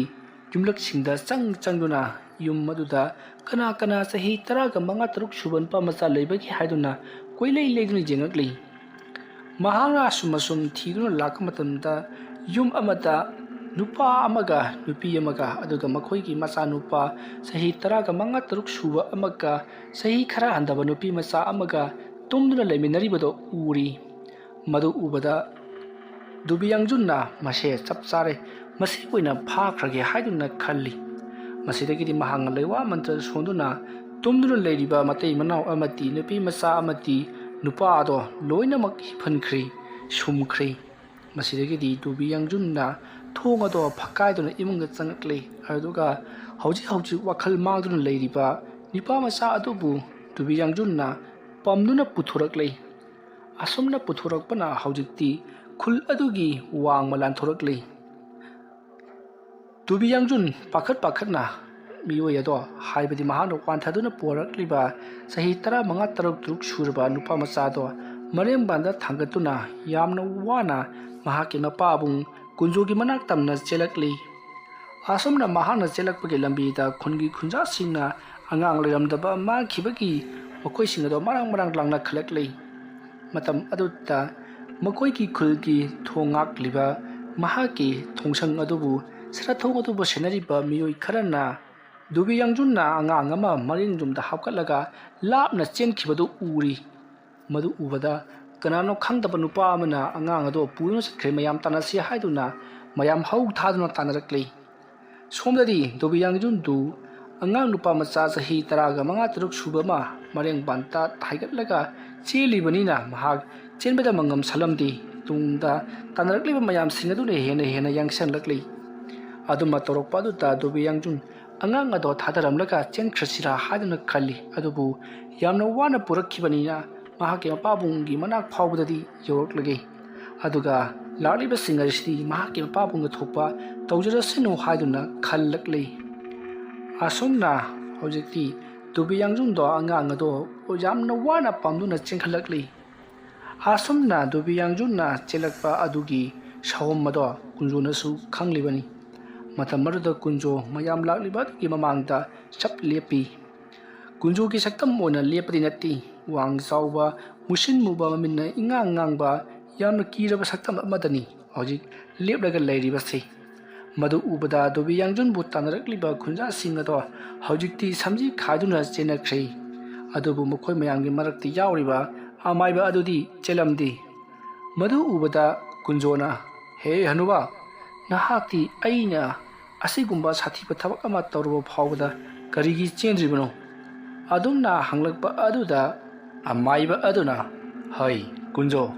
ꯌꯨꯝꯂꯛꯁꯤꯡꯗ ꯆꯪ ꯆꯪꯗꯨꯅ ꯌꯨꯝ ꯑꯗꯨꯗ ꯀꯅꯥ ꯀꯅꯥ ꯆꯍꯤ ꯇꯔꯥꯒ ꯃꯉꯥ ꯇꯔꯨꯛ ꯁꯨꯕ ꯅꯨꯄꯥ ꯃꯆꯥ ꯂꯩꯕꯒꯦ ꯍꯥꯏꯗꯨꯅ ꯀꯣꯏꯂꯩ ꯂꯩꯗꯨꯅ ꯌꯦꯡꯉꯛꯂꯤ꯫ ꯃꯍꯥꯛꯅ ꯑꯁꯨꯝ ꯑꯁꯨꯝ ꯊꯤꯗꯨꯅ ꯂꯥꯛꯄ ꯃꯇꯝꯗ ꯌꯨꯝ ꯑꯃꯗ ꯅꯨꯄꯥ ꯑꯃꯒ ꯅꯨꯄꯤ ꯑꯃꯒ, ꯑꯗꯨꯒ ꯃꯈꯣꯏꯒꯤ ꯃꯆꯥꯅꯨꯄꯥ ꯆꯍꯤ ꯇꯔꯥꯒ ꯃꯉꯥ ꯇꯔꯨꯛ ꯁꯨꯕ ꯑꯃꯒ ꯆꯍꯤ ꯈꯔ ꯍꯟꯊꯕ ꯅꯨꯄꯤ ꯃꯆꯥ ꯑꯃꯒ ꯇꯨꯝꯗꯨꯅ ꯂꯩꯃꯤꯟꯅꯔꯤꯕꯗꯨ ꯎꯔꯤ꯫ ꯃꯗꯨ ꯎꯕꯗ ꯗꯨꯕꯤ ꯌꯥꯡꯖꯨꯟꯅ "ꯃꯁꯦ ꯆꯞ ꯆꯥꯔꯦ, ꯃꯁꯤꯕꯨ ꯑꯣꯏꯅ ꯐꯥꯈ꯭ꯔꯒꯦ" ꯍꯥꯏꯗꯨꯅ ꯈꯜꯂꯤ꯫ ꯃꯁꯤꯗꯒꯤꯗꯤ ꯃꯍꯥꯛꯅ ꯂꯩꯋꯥ ꯃꯟꯇ꯭ꯔ ꯁꯣꯟꯗꯨꯅ ꯇꯨꯝꯗꯨꯅ ꯂꯩꯔꯤꯕ ꯃꯇꯩ ꯃꯅꯥꯎ ꯑꯃꯗꯤ ꯅꯨꯄꯤ ꯃꯆꯥ ꯑꯃꯗꯤ ꯅꯨꯄꯥ ꯑꯗꯣ ꯂꯣꯏꯅꯃꯛ ꯍꯤꯞꯍꯟꯈ꯭ꯔꯤ, ꯁꯨꯝꯈ꯭ꯔꯤ꯫ ꯃꯁꯤꯗꯒꯤꯗꯤ ꯗꯨꯕꯤ ꯌꯥꯡꯖꯨꯟꯅ ꯊꯣꯡ ꯑꯗꯣ ꯐꯛꯀꯥꯏꯗꯨꯅ ꯏꯃꯨꯡꯗ ꯆꯪꯉꯛꯂꯤ꯫ ꯑꯗꯨꯒ ꯍꯧꯖꯤꯛ ꯍꯧꯖꯤꯛ ꯋꯥꯈꯜ ꯃꯥꯡꯗꯨꯅ ꯂꯩꯔꯤꯕ ꯅꯨꯄꯥ ꯃꯆꯥ ꯑꯗꯨꯕꯨ ꯗꯨꯕꯤ ꯌꯥꯡꯖꯨꯟꯅ ꯄꯝꯗꯨꯅ ꯄꯨꯊꯣꯔꯛꯂꯤ꯫ ꯑꯁꯨꯝꯅ ꯄꯨꯊꯣꯔꯛꯄꯅ ꯍꯧꯖꯤꯛꯇꯤ ꯈꯨꯜ ꯑꯗꯨꯒꯤ ꯋꯥꯡꯃ ꯂꯥꯟꯊꯣꯔꯛꯂꯤ꯫ ꯗꯣꯕꯤ ꯌꯥꯡꯖꯨꯟ ꯄꯥꯈꯠ ꯄꯥꯈꯠꯅ ꯃꯤꯑꯣꯏ ꯑꯗꯣ, ꯍꯥꯏꯕꯗꯤ ꯃꯍꯥꯛꯅ ꯋꯥꯟꯊꯗꯨꯅ ꯄꯨꯔꯛꯂꯤꯕ ꯆꯍꯤ ꯇꯔꯥꯃꯉꯥ, ꯇꯔꯨꯛ, ꯇꯔꯨꯛ ꯁꯨꯔꯕ ꯅꯨꯄꯥ ꯃꯆꯥꯗꯣ ꯃꯔꯦꯡꯕꯥꯟꯗ ꯊꯥꯡꯒꯠꯇꯨꯅ ꯌꯥꯝꯅ ꯋꯥꯅ ꯃꯍꯥꯛꯀꯤ ꯃꯄꯥꯕꯨꯡ ꯀꯨꯟꯖꯣꯒꯤ ꯃꯅꯥꯛ ꯇꯝꯅ ꯆꯦꯜꯂꯛꯂꯤ꯫ ꯑꯁꯨꯝꯅ ꯃꯍꯥꯛꯅ ꯆꯦꯜꯂꯛꯄꯒꯤ ꯂꯝꯕꯤꯗ ꯈꯨꯟꯒꯤ ꯈꯨꯟꯖꯥꯁꯤꯡꯅ ꯑꯉꯥꯡ ꯂꯩꯔꯝꯗꯕ ꯃꯥꯡꯈꯤꯕꯒꯤ ꯃꯈꯣꯏꯁꯤꯡ ꯑꯗꯣ ꯃꯔꯥꯡ ꯃꯔꯥꯡ ꯂꯥꯡꯅꯈꯠꯂꯛꯂꯤ꯫ ꯃꯇꯝ ꯑꯗꯨꯗ ꯃꯈꯣꯏꯒꯤ ꯈꯨꯜꯒꯤ ꯊꯣꯡ ꯉꯥꯛꯂꯤꯕ ꯃꯍꯥꯛꯀꯤ ꯊꯣꯡꯁꯪ ꯑꯗꯨꯕꯨ ꯁꯔꯊꯣꯡ ꯑꯗꯨꯕꯨ ꯁꯦꯟꯅꯔꯤꯕ ꯃꯤꯑꯣꯏ ꯈꯔꯅ ꯗꯣꯕꯤ ꯌꯥꯡꯖꯨꯟꯅ ꯑꯉꯥꯡ ꯑꯃ ꯃꯔꯦꯡ ꯌꯨꯝꯗ ꯍꯥꯞꯀꯠꯂꯒ ꯂꯥꯞꯅ ꯆꯦꯟꯈꯤꯕꯗꯨ ꯎꯔꯤ꯫ ꯃꯗꯨ ꯎꯕꯗ ꯀꯅꯥꯅꯣ ꯈꯪꯗꯕ ꯅꯨꯄꯥ ꯑꯃꯅ ꯑꯉꯥꯡ ꯑꯗꯨ ꯄꯨꯗꯨꯅ ꯆꯠꯈ꯭ꯔꯦ, ꯃꯌꯥꯝ ꯇꯥꯟꯅꯁꯤ ꯍꯥꯏꯗꯨꯅ ꯃꯌꯥꯝ ꯍꯧ ꯊꯥꯗꯨꯅ ꯇꯥꯟꯅꯔꯛꯂꯤ꯫ ꯁꯣꯝꯗꯗꯤ ꯗꯣꯕꯤ ꯌꯥꯡꯖꯨꯟꯗꯨ ꯑꯉꯥꯡ ꯅꯨꯄꯥ ꯃꯆꯥ ꯆꯍꯤ ꯇꯔꯥꯒ ꯃꯉꯥ ꯇꯔꯨꯛ ꯁꯨꯕ ꯑꯃ ꯃꯔꯦꯡ ꯄꯥꯟꯇ ꯍꯥꯏꯒꯠꯂꯒ ꯆꯦꯜꯂꯤꯕꯅꯤꯅ ꯃꯍꯥꯛ ꯆꯦꯟꯕꯗ ꯃꯉꯝ ꯁꯜꯂꯝꯗꯦ꯫ ꯇꯨꯡꯗ ꯇꯥꯟꯅꯔꯛꯂꯤꯕ ꯃꯌꯥꯝꯁꯤꯡ ꯑꯗꯨꯅ ꯍꯦꯟꯅ ꯍꯦꯟꯅ ꯌꯥꯡꯁꯤꯜꯂꯛꯂꯤ꯫ ꯑꯗꯨꯝꯅ ꯇꯧꯔꯛꯄ ꯑꯗꯨꯗ ꯗꯣꯕꯤ ꯌꯥꯡꯖꯨꯟ ꯑꯉꯥꯡ ꯑꯗꯣ ꯊꯥꯗꯔꯝꯂꯒ ꯆꯦꯟꯈ꯭ꯔꯁꯤꯔꯥ ꯍꯥꯏꯗꯨꯅ ꯈꯜꯂꯤ꯫ ꯑꯗꯨꯕꯨ ꯌꯥꯝꯅ ꯋꯥꯅ ꯄꯨꯔꯛꯈꯤꯕꯅꯤꯅ ꯃꯍꯥꯛꯀꯤ ꯃꯄꯥꯕꯨꯡꯒꯤ ꯃꯅꯥꯛ ꯐꯥꯎꯕꯗꯗꯤ ꯌꯧꯔꯛꯂꯒꯦ꯫ ꯑꯗꯨꯒ ꯂꯥꯛꯂꯤꯕꯁꯤꯡ ꯑꯁꯤꯗꯤ ꯃꯍꯥꯛꯀꯤ ꯃꯄꯥꯕꯨꯡꯗ ꯊꯣꯛꯄ ꯇꯧꯖꯔꯁꯅꯨ ꯍꯥꯏꯗꯨꯅ ꯈꯜꯂꯛꯂꯤ꯫ ꯑꯁꯨꯝꯅ ꯍꯧꯖꯤꯛꯇꯤ ꯗꯣꯕꯤ ꯌꯥꯡꯖꯨꯟꯗꯣ ꯑꯉꯥꯡ ꯑꯗꯣ ꯌꯥꯝꯅ ꯋꯥꯅ ꯄꯝꯗꯨꯅ ꯆꯦꯟꯈꯠꯂꯛꯂꯤ꯫ ꯑꯁꯨꯝꯅ ꯗꯣꯕꯤ ꯌꯥꯡꯖꯨꯟꯅ ꯆꯦꯜꯂꯛꯄ ꯑꯗꯨꯒꯤ ꯁꯥꯑꯣꯝ ꯑꯗꯣ ꯀꯨꯟꯖꯣꯅꯁꯨ ꯈꯪꯂꯤꯕꯅꯤ꯫ ꯃꯇꯝ ꯑꯗꯨꯗ ꯀꯨꯟꯖꯣ ꯃꯌꯥꯝ ꯂꯥꯛꯂꯤꯕ ꯑꯗꯨꯒꯤ ꯃꯃꯥꯡꯗ ꯆꯞ ꯂꯦꯞꯄꯤ꯫ ꯀꯨꯟꯖꯣꯒꯤ ꯁꯛꯇꯝ ꯑꯣꯏꯅ ꯂꯦꯞꯄꯗꯤ ꯅꯠꯇꯦ, ꯋꯥꯡ ꯆꯥꯎꯕ, ꯃꯨꯁꯤꯟ ꯃꯨꯕ, ꯃꯃꯤꯠꯅ ꯏꯉꯥꯡ ꯉꯥꯡꯕ, ꯌꯥꯝꯅ ꯀꯤꯔꯕ ꯁꯛꯇꯝ ꯑꯃꯗꯅꯤ ꯍꯧꯖꯤꯛ ꯂꯦꯞꯂꯒ ꯂꯩꯔꯤꯕꯁꯤ꯫ ꯃꯗꯨ ꯎꯕꯗ ꯗꯣꯕꯤ ꯌꯥꯡꯖꯨꯟꯕꯨ ꯇꯥꯟꯅꯔꯛꯂꯤꯕ ꯈꯨꯟꯖꯥꯁꯤꯡ ꯑꯗꯣ ꯍꯧꯖꯤꯛꯇꯤ ꯁꯝꯖꯤ ꯈꯥꯏꯗꯨꯅ ꯆꯦꯟꯅꯈ꯭ꯔꯦ꯫ ꯑꯗꯨꯕꯨ ꯃꯈꯣꯏ ꯃꯌꯥꯝꯒꯤ ꯃꯔꯛꯇ ꯌꯥꯎꯔꯤꯕ ꯑꯃꯥꯏꯕ ꯑꯗꯨꯗꯤ ꯆꯦꯜꯂꯝꯗꯦ꯫ ꯃꯗꯨ ꯎꯕꯗ ꯀꯨꯟꯖꯣꯅ, "ꯍꯦ ꯍꯅꯨꯕ, ꯅꯍꯥꯛꯇꯤ ꯑꯩꯅ ꯑꯁꯤꯒꯨꯝꯕ ꯁꯥꯊꯤꯕ ꯊꯕꯛ ꯑꯃ ꯇꯧꯔꯕ ꯐꯥꯎꯕꯗ ꯀꯔꯤꯒꯤ ꯆꯦꯟꯗ꯭ꯔꯤꯕꯅꯣ?" ꯑꯗꯨꯝꯅ ꯍꯪꯂꯛꯄ ꯑꯗꯨꯗ ꯑꯃꯥꯏꯕ ꯑꯗꯨꯅ, "ꯍꯩ ꯀꯨꯟꯖꯣ,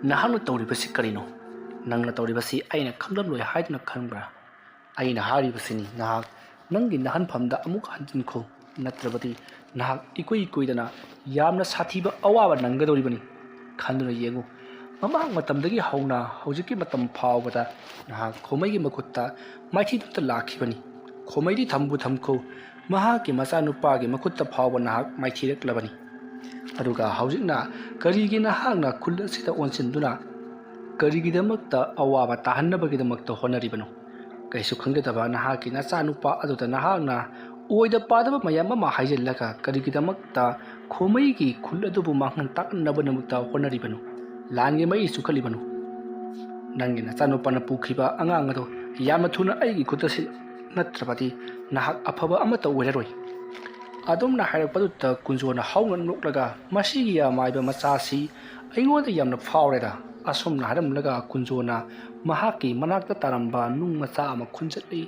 ꯅꯍꯥꯛꯅ ꯇꯧꯔꯤꯕꯁꯤ ꯀꯔꯤꯅꯣ? ꯅꯪꯅ ꯇꯧꯔꯤꯕꯁꯤ ꯑꯩꯅ ꯈꯪꯂꯝꯂꯣꯏ ꯍꯥꯏꯗꯨꯅ ꯈꯟꯕ꯭ꯔꯥ? ꯑꯩꯅ ꯍꯥꯏꯔꯤꯕꯁꯤꯅꯤ, ꯅꯍꯥꯛ ꯅꯪꯒꯤ ꯅꯍꯟꯐꯝꯗ ꯑꯃꯨꯛ ꯍꯟꯖꯤꯟꯈꯣ, ꯅꯠꯇ꯭ꯔꯕꯗꯤ ꯅꯍꯥꯛ ꯏꯀꯨꯏ ꯀꯨꯏꯗꯅ ꯌꯥꯝꯅ ꯁꯥꯊꯤꯕ ꯑꯋꯥꯕ ꯅꯪꯒꯗꯧꯔꯤꯕꯅꯤ꯫ ꯈꯟꯗꯨꯅ ꯌꯦꯡꯉꯨ, ꯃꯃꯥꯡ ꯃꯇꯝꯗꯒꯤ ꯍꯧꯅ ꯍꯧꯖꯤꯛꯀꯤ ꯃꯇꯝ ꯐꯥꯎꯕꯗ ꯅꯍꯥꯛ ꯈꯣꯃꯩꯒꯤ ꯃꯈꯨꯠꯇ ꯃꯥꯏꯊꯤꯗꯨꯅ ꯂꯥꯛꯈꯤꯕꯅꯤ꯫ ꯈꯣꯃꯩꯗꯤ ꯊꯝꯕꯨ ꯊꯝꯈꯣ, ꯃꯍꯥꯛꯀꯤ ꯃꯆꯥꯅꯨꯄꯥꯒꯤ ꯃꯈꯨꯠꯇ ꯐꯥꯎꯕ ꯅꯍꯥꯛ ꯃꯥꯏꯊꯤꯔꯛꯂꯕꯅꯤ꯫ ꯑꯗꯨꯒ ꯍꯧꯖꯤꯛꯅ ꯀꯔꯤꯒꯤ ꯅꯍꯥꯛꯅ ꯈꯨꯜ ꯑꯁꯤꯗ ꯑꯣꯟꯁꯤꯟꯗꯨꯅ ꯀꯔꯤꯒꯤꯗꯃꯛꯇ ꯑꯋꯥꯕ ꯇꯥꯍꯟꯅꯕꯒꯤꯗꯃꯛꯇ ꯍꯣꯠꯅꯔꯤꯕꯅꯣ? ꯀꯩꯁꯨ ꯈꯪꯖꯗꯕ ꯅꯍꯥꯛꯀꯤ ꯅꯆꯥꯅꯨꯄꯥ ꯑꯗꯨꯗ ꯅꯍꯥꯛꯅ ꯑꯣꯏꯗ ꯄꯥꯗꯕ ꯃꯌꯥꯝ ꯑꯃ ꯍꯥꯏꯖꯤꯜꯂꯒ ꯀꯔꯤꯒꯤꯗꯃꯛꯇ ꯈꯣꯃꯩꯒꯤ ꯈꯨꯜ ꯑꯗꯨꯕꯨ ꯃꯥꯡꯍꯟ ꯇꯥꯛꯍꯟꯅꯕꯒꯤꯗꯃꯛꯇ ꯍꯣꯠꯅꯔꯤꯕꯅꯣ? ꯂꯥꯟꯒꯤ ꯃꯩ ꯆꯨꯈꯠꯂꯤꯕꯅꯣ? ꯅꯪꯒꯤ ꯅꯆꯥꯅꯨꯄꯥꯅ ꯄꯨꯈꯤꯕ ꯑꯉꯥꯡ ꯑꯗꯨ ꯌꯥꯝꯅ ꯊꯨꯅ ꯑꯩꯒꯤ ꯈꯨꯠꯇ ꯁꯤꯜ-, ꯅꯠꯇ꯭ꯔꯕꯗꯤ ꯅꯍꯥꯛ ꯑꯐꯕ ꯑꯃꯠꯇ ꯑꯣꯏꯔꯔꯣꯏ꯫ ꯑꯗꯨꯝꯅ ꯍꯥꯏꯔꯛꯄꯗꯨꯗ ꯀꯨꯟꯖꯣꯅ ꯍꯧꯅ ꯅꯣꯛꯂꯒ, "ꯃꯁꯤꯒꯤ ꯑꯃꯥꯏꯕ ꯃꯆꯥꯁꯤ ꯑꯩꯉꯣꯟꯗ ꯌꯥꯝꯅ ꯐꯥꯎꯔꯦꯗ"꯫ ꯑꯁꯨꯝꯅ ꯍꯥꯏꯔꯝꯂꯒ ꯀꯨꯟꯖꯣꯅ ꯃꯍꯥꯛꯀꯤ ꯃꯅꯥꯛꯇ ꯇꯥꯔꯝꯕ ꯅꯨꯡ ꯃꯆꯥ ꯑꯃ ꯈꯨꯟꯖꯠꯂꯤ꯫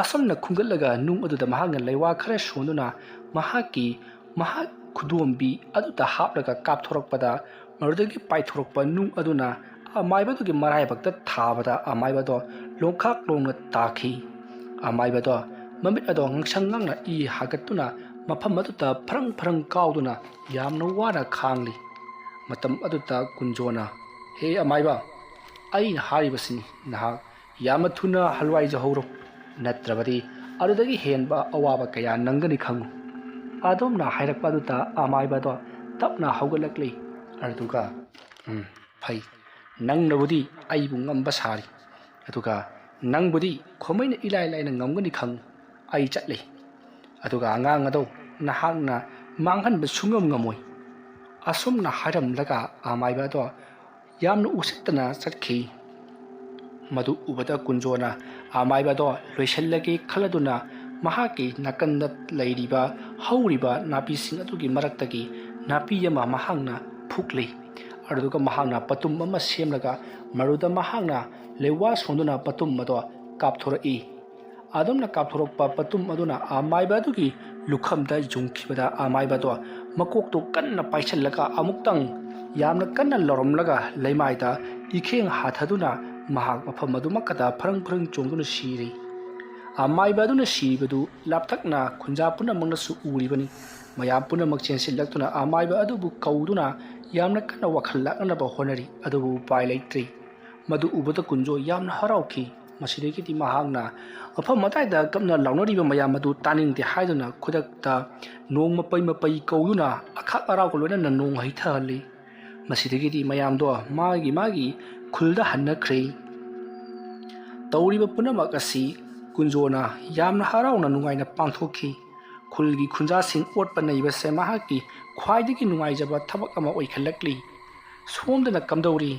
ꯑꯁꯨꯝꯅ ꯈꯨꯟꯒꯠꯂꯒ ꯅꯨꯡ ꯑꯗꯨꯗ ꯃꯍꯥꯛꯅ ꯂꯩꯋꯥ ꯈꯔ ꯁꯣꯟꯗꯨꯅ ꯃꯍꯥꯛꯀꯤ, ꯃꯍꯥꯛ ꯈꯨꯗꯣꯝꯕꯤ ꯑꯗꯨꯗ ꯍꯥꯞꯂꯒ ꯀꯥꯞꯊꯣꯔꯛꯄꯗ, ꯃꯗꯨꯗꯒꯤ ꯄꯥꯏꯊꯣꯔꯛꯄ ꯅꯨꯡ ꯑꯗꯨꯅ ꯑꯃꯥꯏꯕꯗꯨꯒꯤ ꯃꯔꯥꯏꯕꯛꯇ ꯊꯥꯕꯗ ꯑꯃꯥꯏꯕꯗꯣ ꯂꯣꯡꯈꯥꯛ ꯂꯣꯡꯅ ꯇꯥꯈꯤ꯫ ꯑꯃꯥꯏꯕꯗꯣ ꯃꯃꯤꯠ ꯑꯗꯣ ꯉꯥꯡꯁꯪ ꯉꯥꯡꯅ ꯏ ꯍꯥꯒꯠꯇꯨꯅ ꯃꯐꯝ ꯑꯗꯨꯗ ꯐꯔꯪ ꯐꯔꯪ ꯀꯥꯎꯗꯨꯅ ꯌꯥꯝꯅ ꯋꯥꯅ ꯈꯥꯡꯂꯤ꯫ ꯃꯇꯝ ꯑꯗꯨꯗ ꯀꯨꯟꯖꯣꯅ, "ꯍꯦ ꯑꯃꯥꯏꯕ, ꯑꯩꯅ ꯍꯥꯏꯔꯤꯕꯁꯤꯅꯤ, ꯅꯍꯥꯛ ꯌꯥꯝꯅ ꯊꯨꯅ ꯍꯜꯋꯥꯏꯖꯍꯧꯔꯣ, ꯅꯠꯇ꯭ꯔꯕꯗꯤ ꯑꯗꯨꯗꯒꯤ ꯍꯦꯟꯕ ꯑꯋꯥꯕ ꯀꯌꯥ ꯅꯪꯒꯅꯤ ꯈꯪꯉꯨ"꯫ ꯑꯗꯨꯝꯅ ꯍꯥꯏꯔꯛꯄ ꯑꯗꯨꯗ ꯑꯃꯥꯏꯕꯗꯣ ꯇꯞꯅ ꯍꯧꯒꯠꯂꯛꯂꯤ꯫ ꯑꯗꯨꯒ, "ꯎꯝ, ꯐꯩ, ꯅꯪꯅꯕꯨꯗꯤ ꯑꯩꯕꯨ ꯉꯝꯕ ꯁꯥꯔꯤ, ꯑꯗꯨꯒ ꯅꯪꯕꯨꯗꯤ ꯈꯣꯃꯩꯅ ꯏꯂꯥꯏ ꯂꯥꯏꯅ ꯉꯝꯒꯅꯤ ꯈꯪꯉꯨ꯫ ꯑꯩ ꯆꯠꯂꯤ꯫ ꯑꯗꯨꯒ ꯑꯉꯥꯡ ꯑꯗꯣ ꯅꯍꯥꯛꯅ ꯃꯥꯡꯍꯟꯕ ꯁꯨꯡꯉꯝ ꯉꯝꯃꯣꯏ"꯫ ꯑꯁꯨꯝꯅ ꯍꯥꯏꯔꯝꯂꯒ ꯑꯃꯥꯏꯕ ꯑꯗꯣ ꯌꯥꯝꯅ ꯎꯁꯤꯠꯇꯅ ꯆꯠꯈꯤ꯫ ꯃꯗꯨ ꯎꯕꯗ ꯀꯨꯟꯖꯣꯅ ꯑꯃꯥꯏꯕꯗꯣ ꯂꯣꯏꯁꯤꯜꯂꯒꯦ ꯈꯜꯂꯗꯨꯅ ꯃꯍꯥꯛꯀꯤ ꯅꯥꯀꯟꯗ ꯂꯩꯔꯤꯕ ꯍꯧꯔꯤꯕ ꯅꯥꯄꯤꯁꯤꯡ ꯑꯗꯨꯒꯤ ꯃꯔꯛꯇꯒꯤ ꯅꯥꯄꯤ ꯑꯃ ꯃꯍꯥꯛꯅ ꯐꯨꯛꯂꯤ꯫ ꯑꯗꯨꯒ ꯃꯍꯥꯛꯅ ꯄꯇꯨꯝ ꯑꯃ ꯁꯦꯝꯂꯒ ꯃꯗꯨꯗ ꯃꯍꯥꯛꯅ ꯂꯩꯋꯥ ꯁꯣꯟꯗꯨꯅ ꯄꯇꯨꯝ ꯑꯗꯣ ꯀꯥꯞꯊꯣꯔꯛꯏ꯫ ꯑꯗꯨꯝꯅ ꯀꯥꯞꯊꯣꯔꯛꯄ ꯄꯇꯨꯝ ꯑꯗꯨꯅ ꯑꯃꯥꯏꯕ ꯑꯗꯨꯒꯤ ꯂꯨꯈꯝꯗ ꯌꯨꯡꯈꯤꯕꯗ ꯑꯃꯥꯏꯕꯗꯣ ꯃꯀꯣꯛꯇꯨ ꯀꯟꯅ ꯄꯥꯏꯁꯤꯜꯂꯒ ꯑꯃꯨꯛꯇꯪ ꯌꯥꯝꯅ ꯀꯟꯅ ꯂꯥꯎꯔꯝꯂꯒ ꯂꯩꯃꯥꯏꯗ ꯏꯈꯦꯡ ꯍꯥꯊꯗꯨꯅ ꯃꯍꯥꯛ ꯃꯐꯝ ꯑꯗꯨꯃꯛꯀꯗ ꯐꯔꯪ ꯐꯔꯪ ꯆꯣꯡꯗꯨꯅ ꯁꯤꯔꯤ꯫ ꯑꯃꯥꯏꯕ ꯑꯗꯨꯅ ꯁꯤꯕꯗꯨ ꯂꯥꯞꯊꯛꯅ ꯈꯨꯟꯖꯥ ꯄꯨꯝꯅꯃꯛꯅꯁꯨ ꯎꯔꯤꯕꯅꯤ꯫ ꯃꯌꯥꯝ ꯄꯨꯝꯅꯃꯛ ꯆꯦꯟꯁꯤꯜꯂꯛꯇꯨꯅ ꯑꯃꯥꯏꯕ ꯑꯗꯨꯕꯨ ꯀꯧꯗꯨꯅ ꯌꯥꯝꯅ ꯀꯟꯅ ꯋꯥꯈꯜ ꯂꯥꯛꯅꯅꯕ ꯍꯣꯠꯅꯔꯤ꯫ ꯑꯗꯨꯕꯨ ꯎꯄꯥꯏ ꯂꯩꯇ꯭ꯔꯤ꯫ ꯃꯗꯨ ꯎꯕꯗ ꯀꯨꯟꯖꯣ ꯌꯥꯝꯅ ꯍꯔꯥꯎꯈꯤ꯫ ꯃꯁꯤꯗꯒꯤꯗꯤ ꯃꯍꯥꯛꯅ ꯃꯐꯝ ꯑꯗꯥꯏꯗ ꯀꯞꯅ ꯂꯥꯎꯅꯔꯤꯕ ꯃꯌꯥꯝ ꯑꯗꯨ ꯇꯥꯅꯤꯡꯗꯦ ꯍꯥꯏꯗꯨꯅ ꯈꯨꯗꯛꯇ ꯅꯣꯡ ꯃꯄꯩ ꯃꯄꯩ ꯀꯧꯗꯨꯅ ꯑꯈꯥꯛ ꯑꯔꯥꯎꯒ ꯂꯣꯏꯅꯅ ꯅꯣꯡ ꯍꯩꯊꯍꯜꯂꯤ꯫ ꯃꯁꯤꯗꯒꯤꯗꯤ ꯃꯌꯥꯝꯗꯣ ꯃꯥꯒꯤ ꯃꯥꯒꯤ ꯈꯨꯜꯗ ꯍꯟꯅꯈ꯭ꯔꯦ꯫ ꯇꯧꯔꯤꯕ ꯄꯨꯝꯅꯃꯛ ꯑꯁꯤ ꯀꯨꯟꯖꯣꯅ ꯌꯥꯝꯅ ꯍꯔꯥꯎꯅ ꯅꯨꯡꯉꯥꯏꯅ ꯄꯥꯡꯊꯣꯛꯈꯤ꯫ ꯈꯨꯜꯒꯤ ꯈꯨꯟꯖꯥꯁꯤꯡ ꯑꯣꯠꯄ ꯅꯩꯕꯁꯦ ꯃꯍꯥꯛꯀꯤ ꯈ꯭ꯋꯥꯏꯗꯒꯤ ꯅꯨꯡꯉꯥꯏꯖꯕ ꯊꯕꯛ ꯑꯃ ꯑꯣꯏꯈꯠꯂꯛꯂꯤ꯫ ꯁꯣꯝꯗꯅ ꯀꯝꯗꯧꯔꯤ?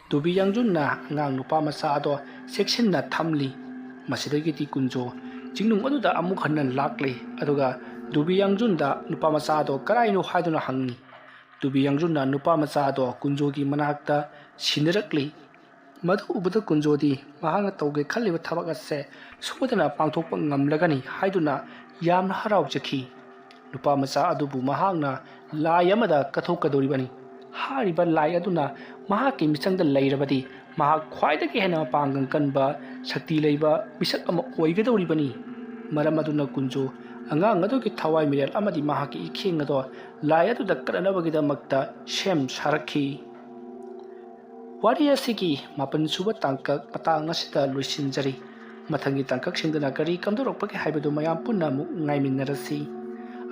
ꯗꯨꯕꯤ ꯌꯥꯡꯖꯨꯟꯅ ꯑꯉꯥꯡ ꯅꯨꯄꯥ ꯃꯆꯥ ꯑꯗꯣ ꯆꯦꯛꯁꯤꯟꯅ ꯊꯝꯂꯤ꯫ ꯃꯁꯤꯗꯒꯤꯗꯤ ꯀꯨꯟꯖꯣ ꯆꯤꯡꯅꯨꯡ ꯑꯗꯨꯗ ꯑꯃꯨꯛ ꯍꯟꯅ ꯂꯥꯛꯂꯤ꯫ ꯑꯗꯨꯒ ꯗꯨꯕꯤ ꯌꯥꯡꯖꯨꯟꯗ ꯅꯨꯄꯥ ꯃꯆꯥ ꯑꯗꯣ ꯀꯔꯥꯏꯅꯣ ꯍꯥꯏꯗꯨꯅ ꯍꯪꯉꯤ꯫ ꯗꯨꯕꯤ ꯌꯥꯡꯖꯨꯟꯅ ꯅꯨꯄꯥ ꯃꯆꯥ ꯑꯗꯣ ꯀꯨꯟꯖꯣꯒꯤ ꯃꯅꯥꯛꯇ ꯁꯤꯟꯅꯔꯛꯂꯤ꯫ ꯃꯗꯨ ꯎꯕꯗ ꯀꯨꯟꯖꯣꯗꯤ ꯃꯍꯥꯛꯅ ꯇꯧꯒꯦ ꯈꯜꯂꯤꯕ ꯊꯕꯛ ꯑꯁꯦ ꯁꯣꯏꯗꯅ ꯄꯥꯡꯊꯣꯛꯄ ꯉꯝꯂꯒꯅꯤ ꯍꯥꯏꯗꯨꯅ ꯌꯥꯝꯅ ꯍꯔꯥꯎꯖꯈꯤ꯫ ꯅꯨꯄꯥ ꯃꯆꯥ ꯑꯗꯨꯕꯨ ꯃꯍꯥꯛꯅ ꯂꯥꯏ ꯑꯃꯗ ꯀꯠꯊꯣꯛꯀꯗꯧꯔꯤꯕꯅꯤ꯫ ꯍꯥꯏꯔꯤꯕ ꯂꯥꯏ ꯑꯗꯨꯅ ꯃꯍꯥꯛꯀꯤ ꯃꯤꯆꯪꯗ ꯂꯩꯔꯕꯗꯤ ꯃꯍꯥꯛ ꯈ꯭ꯋꯥꯏꯗꯒꯤ ꯍꯦꯟꯅ ꯃꯄꯥꯡꯒꯜ ꯀꯟꯕ, ꯁꯛꯇꯤ ꯂꯩꯕ ꯃꯤꯁꯛ ꯑꯃ ꯑꯣꯏꯒꯗꯧꯔꯤꯕꯅꯤ꯫ ꯃꯔꯝ ꯑꯗꯨꯅ ꯀꯨꯟꯖꯣ ꯑꯉꯥꯡ ꯑꯗꯨꯒꯤ ꯊꯋꯥꯏ ꯃꯤꯔꯦꯜ ꯑꯃꯗꯤ ꯃꯍꯥꯛꯀꯤ ꯏꯈꯦꯡ ꯑꯗꯣ ꯂꯥꯏ ꯑꯗꯨꯗ ꯀꯠꯅꯅꯕꯒꯤꯗꯃꯛꯇ ꯁꯦꯝ ꯁꯥꯔꯛꯈꯤ꯫ ꯋꯥꯔꯤ ꯑꯁꯤꯒꯤ ꯃꯥꯄꯟ ꯁꯨꯕ ꯇꯥꯡꯀꯛ ꯃꯇꯥꯡ ꯑꯁꯤꯗ ꯂꯣꯏꯁꯤꯟꯖꯔꯤ꯫ ꯃꯊꯪꯒꯤ ꯇꯥꯡꯀꯛꯁꯤꯡꯗꯅ ꯀꯔꯤ ꯀꯝꯗꯧꯔꯛꯄꯒꯦ ꯍꯥꯏꯕꯗꯨ ꯃꯌꯥꯝ ꯄꯨꯟꯅ ꯑꯃꯨꯛ ꯉꯥꯏꯃꯤꯟꯅꯔꯁꯤ꯫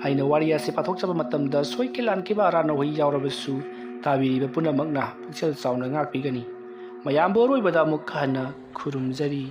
ꯑꯩꯅ ꯋꯥꯔꯤ ꯑꯁꯤ ꯄꯥꯊꯣꯛꯆꯕ ꯃꯇꯝꯗ ꯁꯣꯏꯈꯤ ꯂꯥꯟꯈꯤꯕ ꯑꯔꯥꯟ ꯑꯍꯣꯏ ꯌꯥꯎꯔꯕꯁꯨ ꯇꯥꯕꯤꯔꯤꯕ ꯄꯨꯝꯅꯃꯛꯅ ꯄꯨꯛꯆꯦꯜ ꯆꯥꯎꯅ ꯉꯥꯛꯄꯤꯒꯅꯤ꯫ ꯃꯌꯥꯝꯕꯨ ꯑꯔꯣꯏꯕꯗ ꯑꯃꯨꯛ ꯍꯟꯅ ꯈꯨꯔꯨꯝꯖꯔꯤ꯫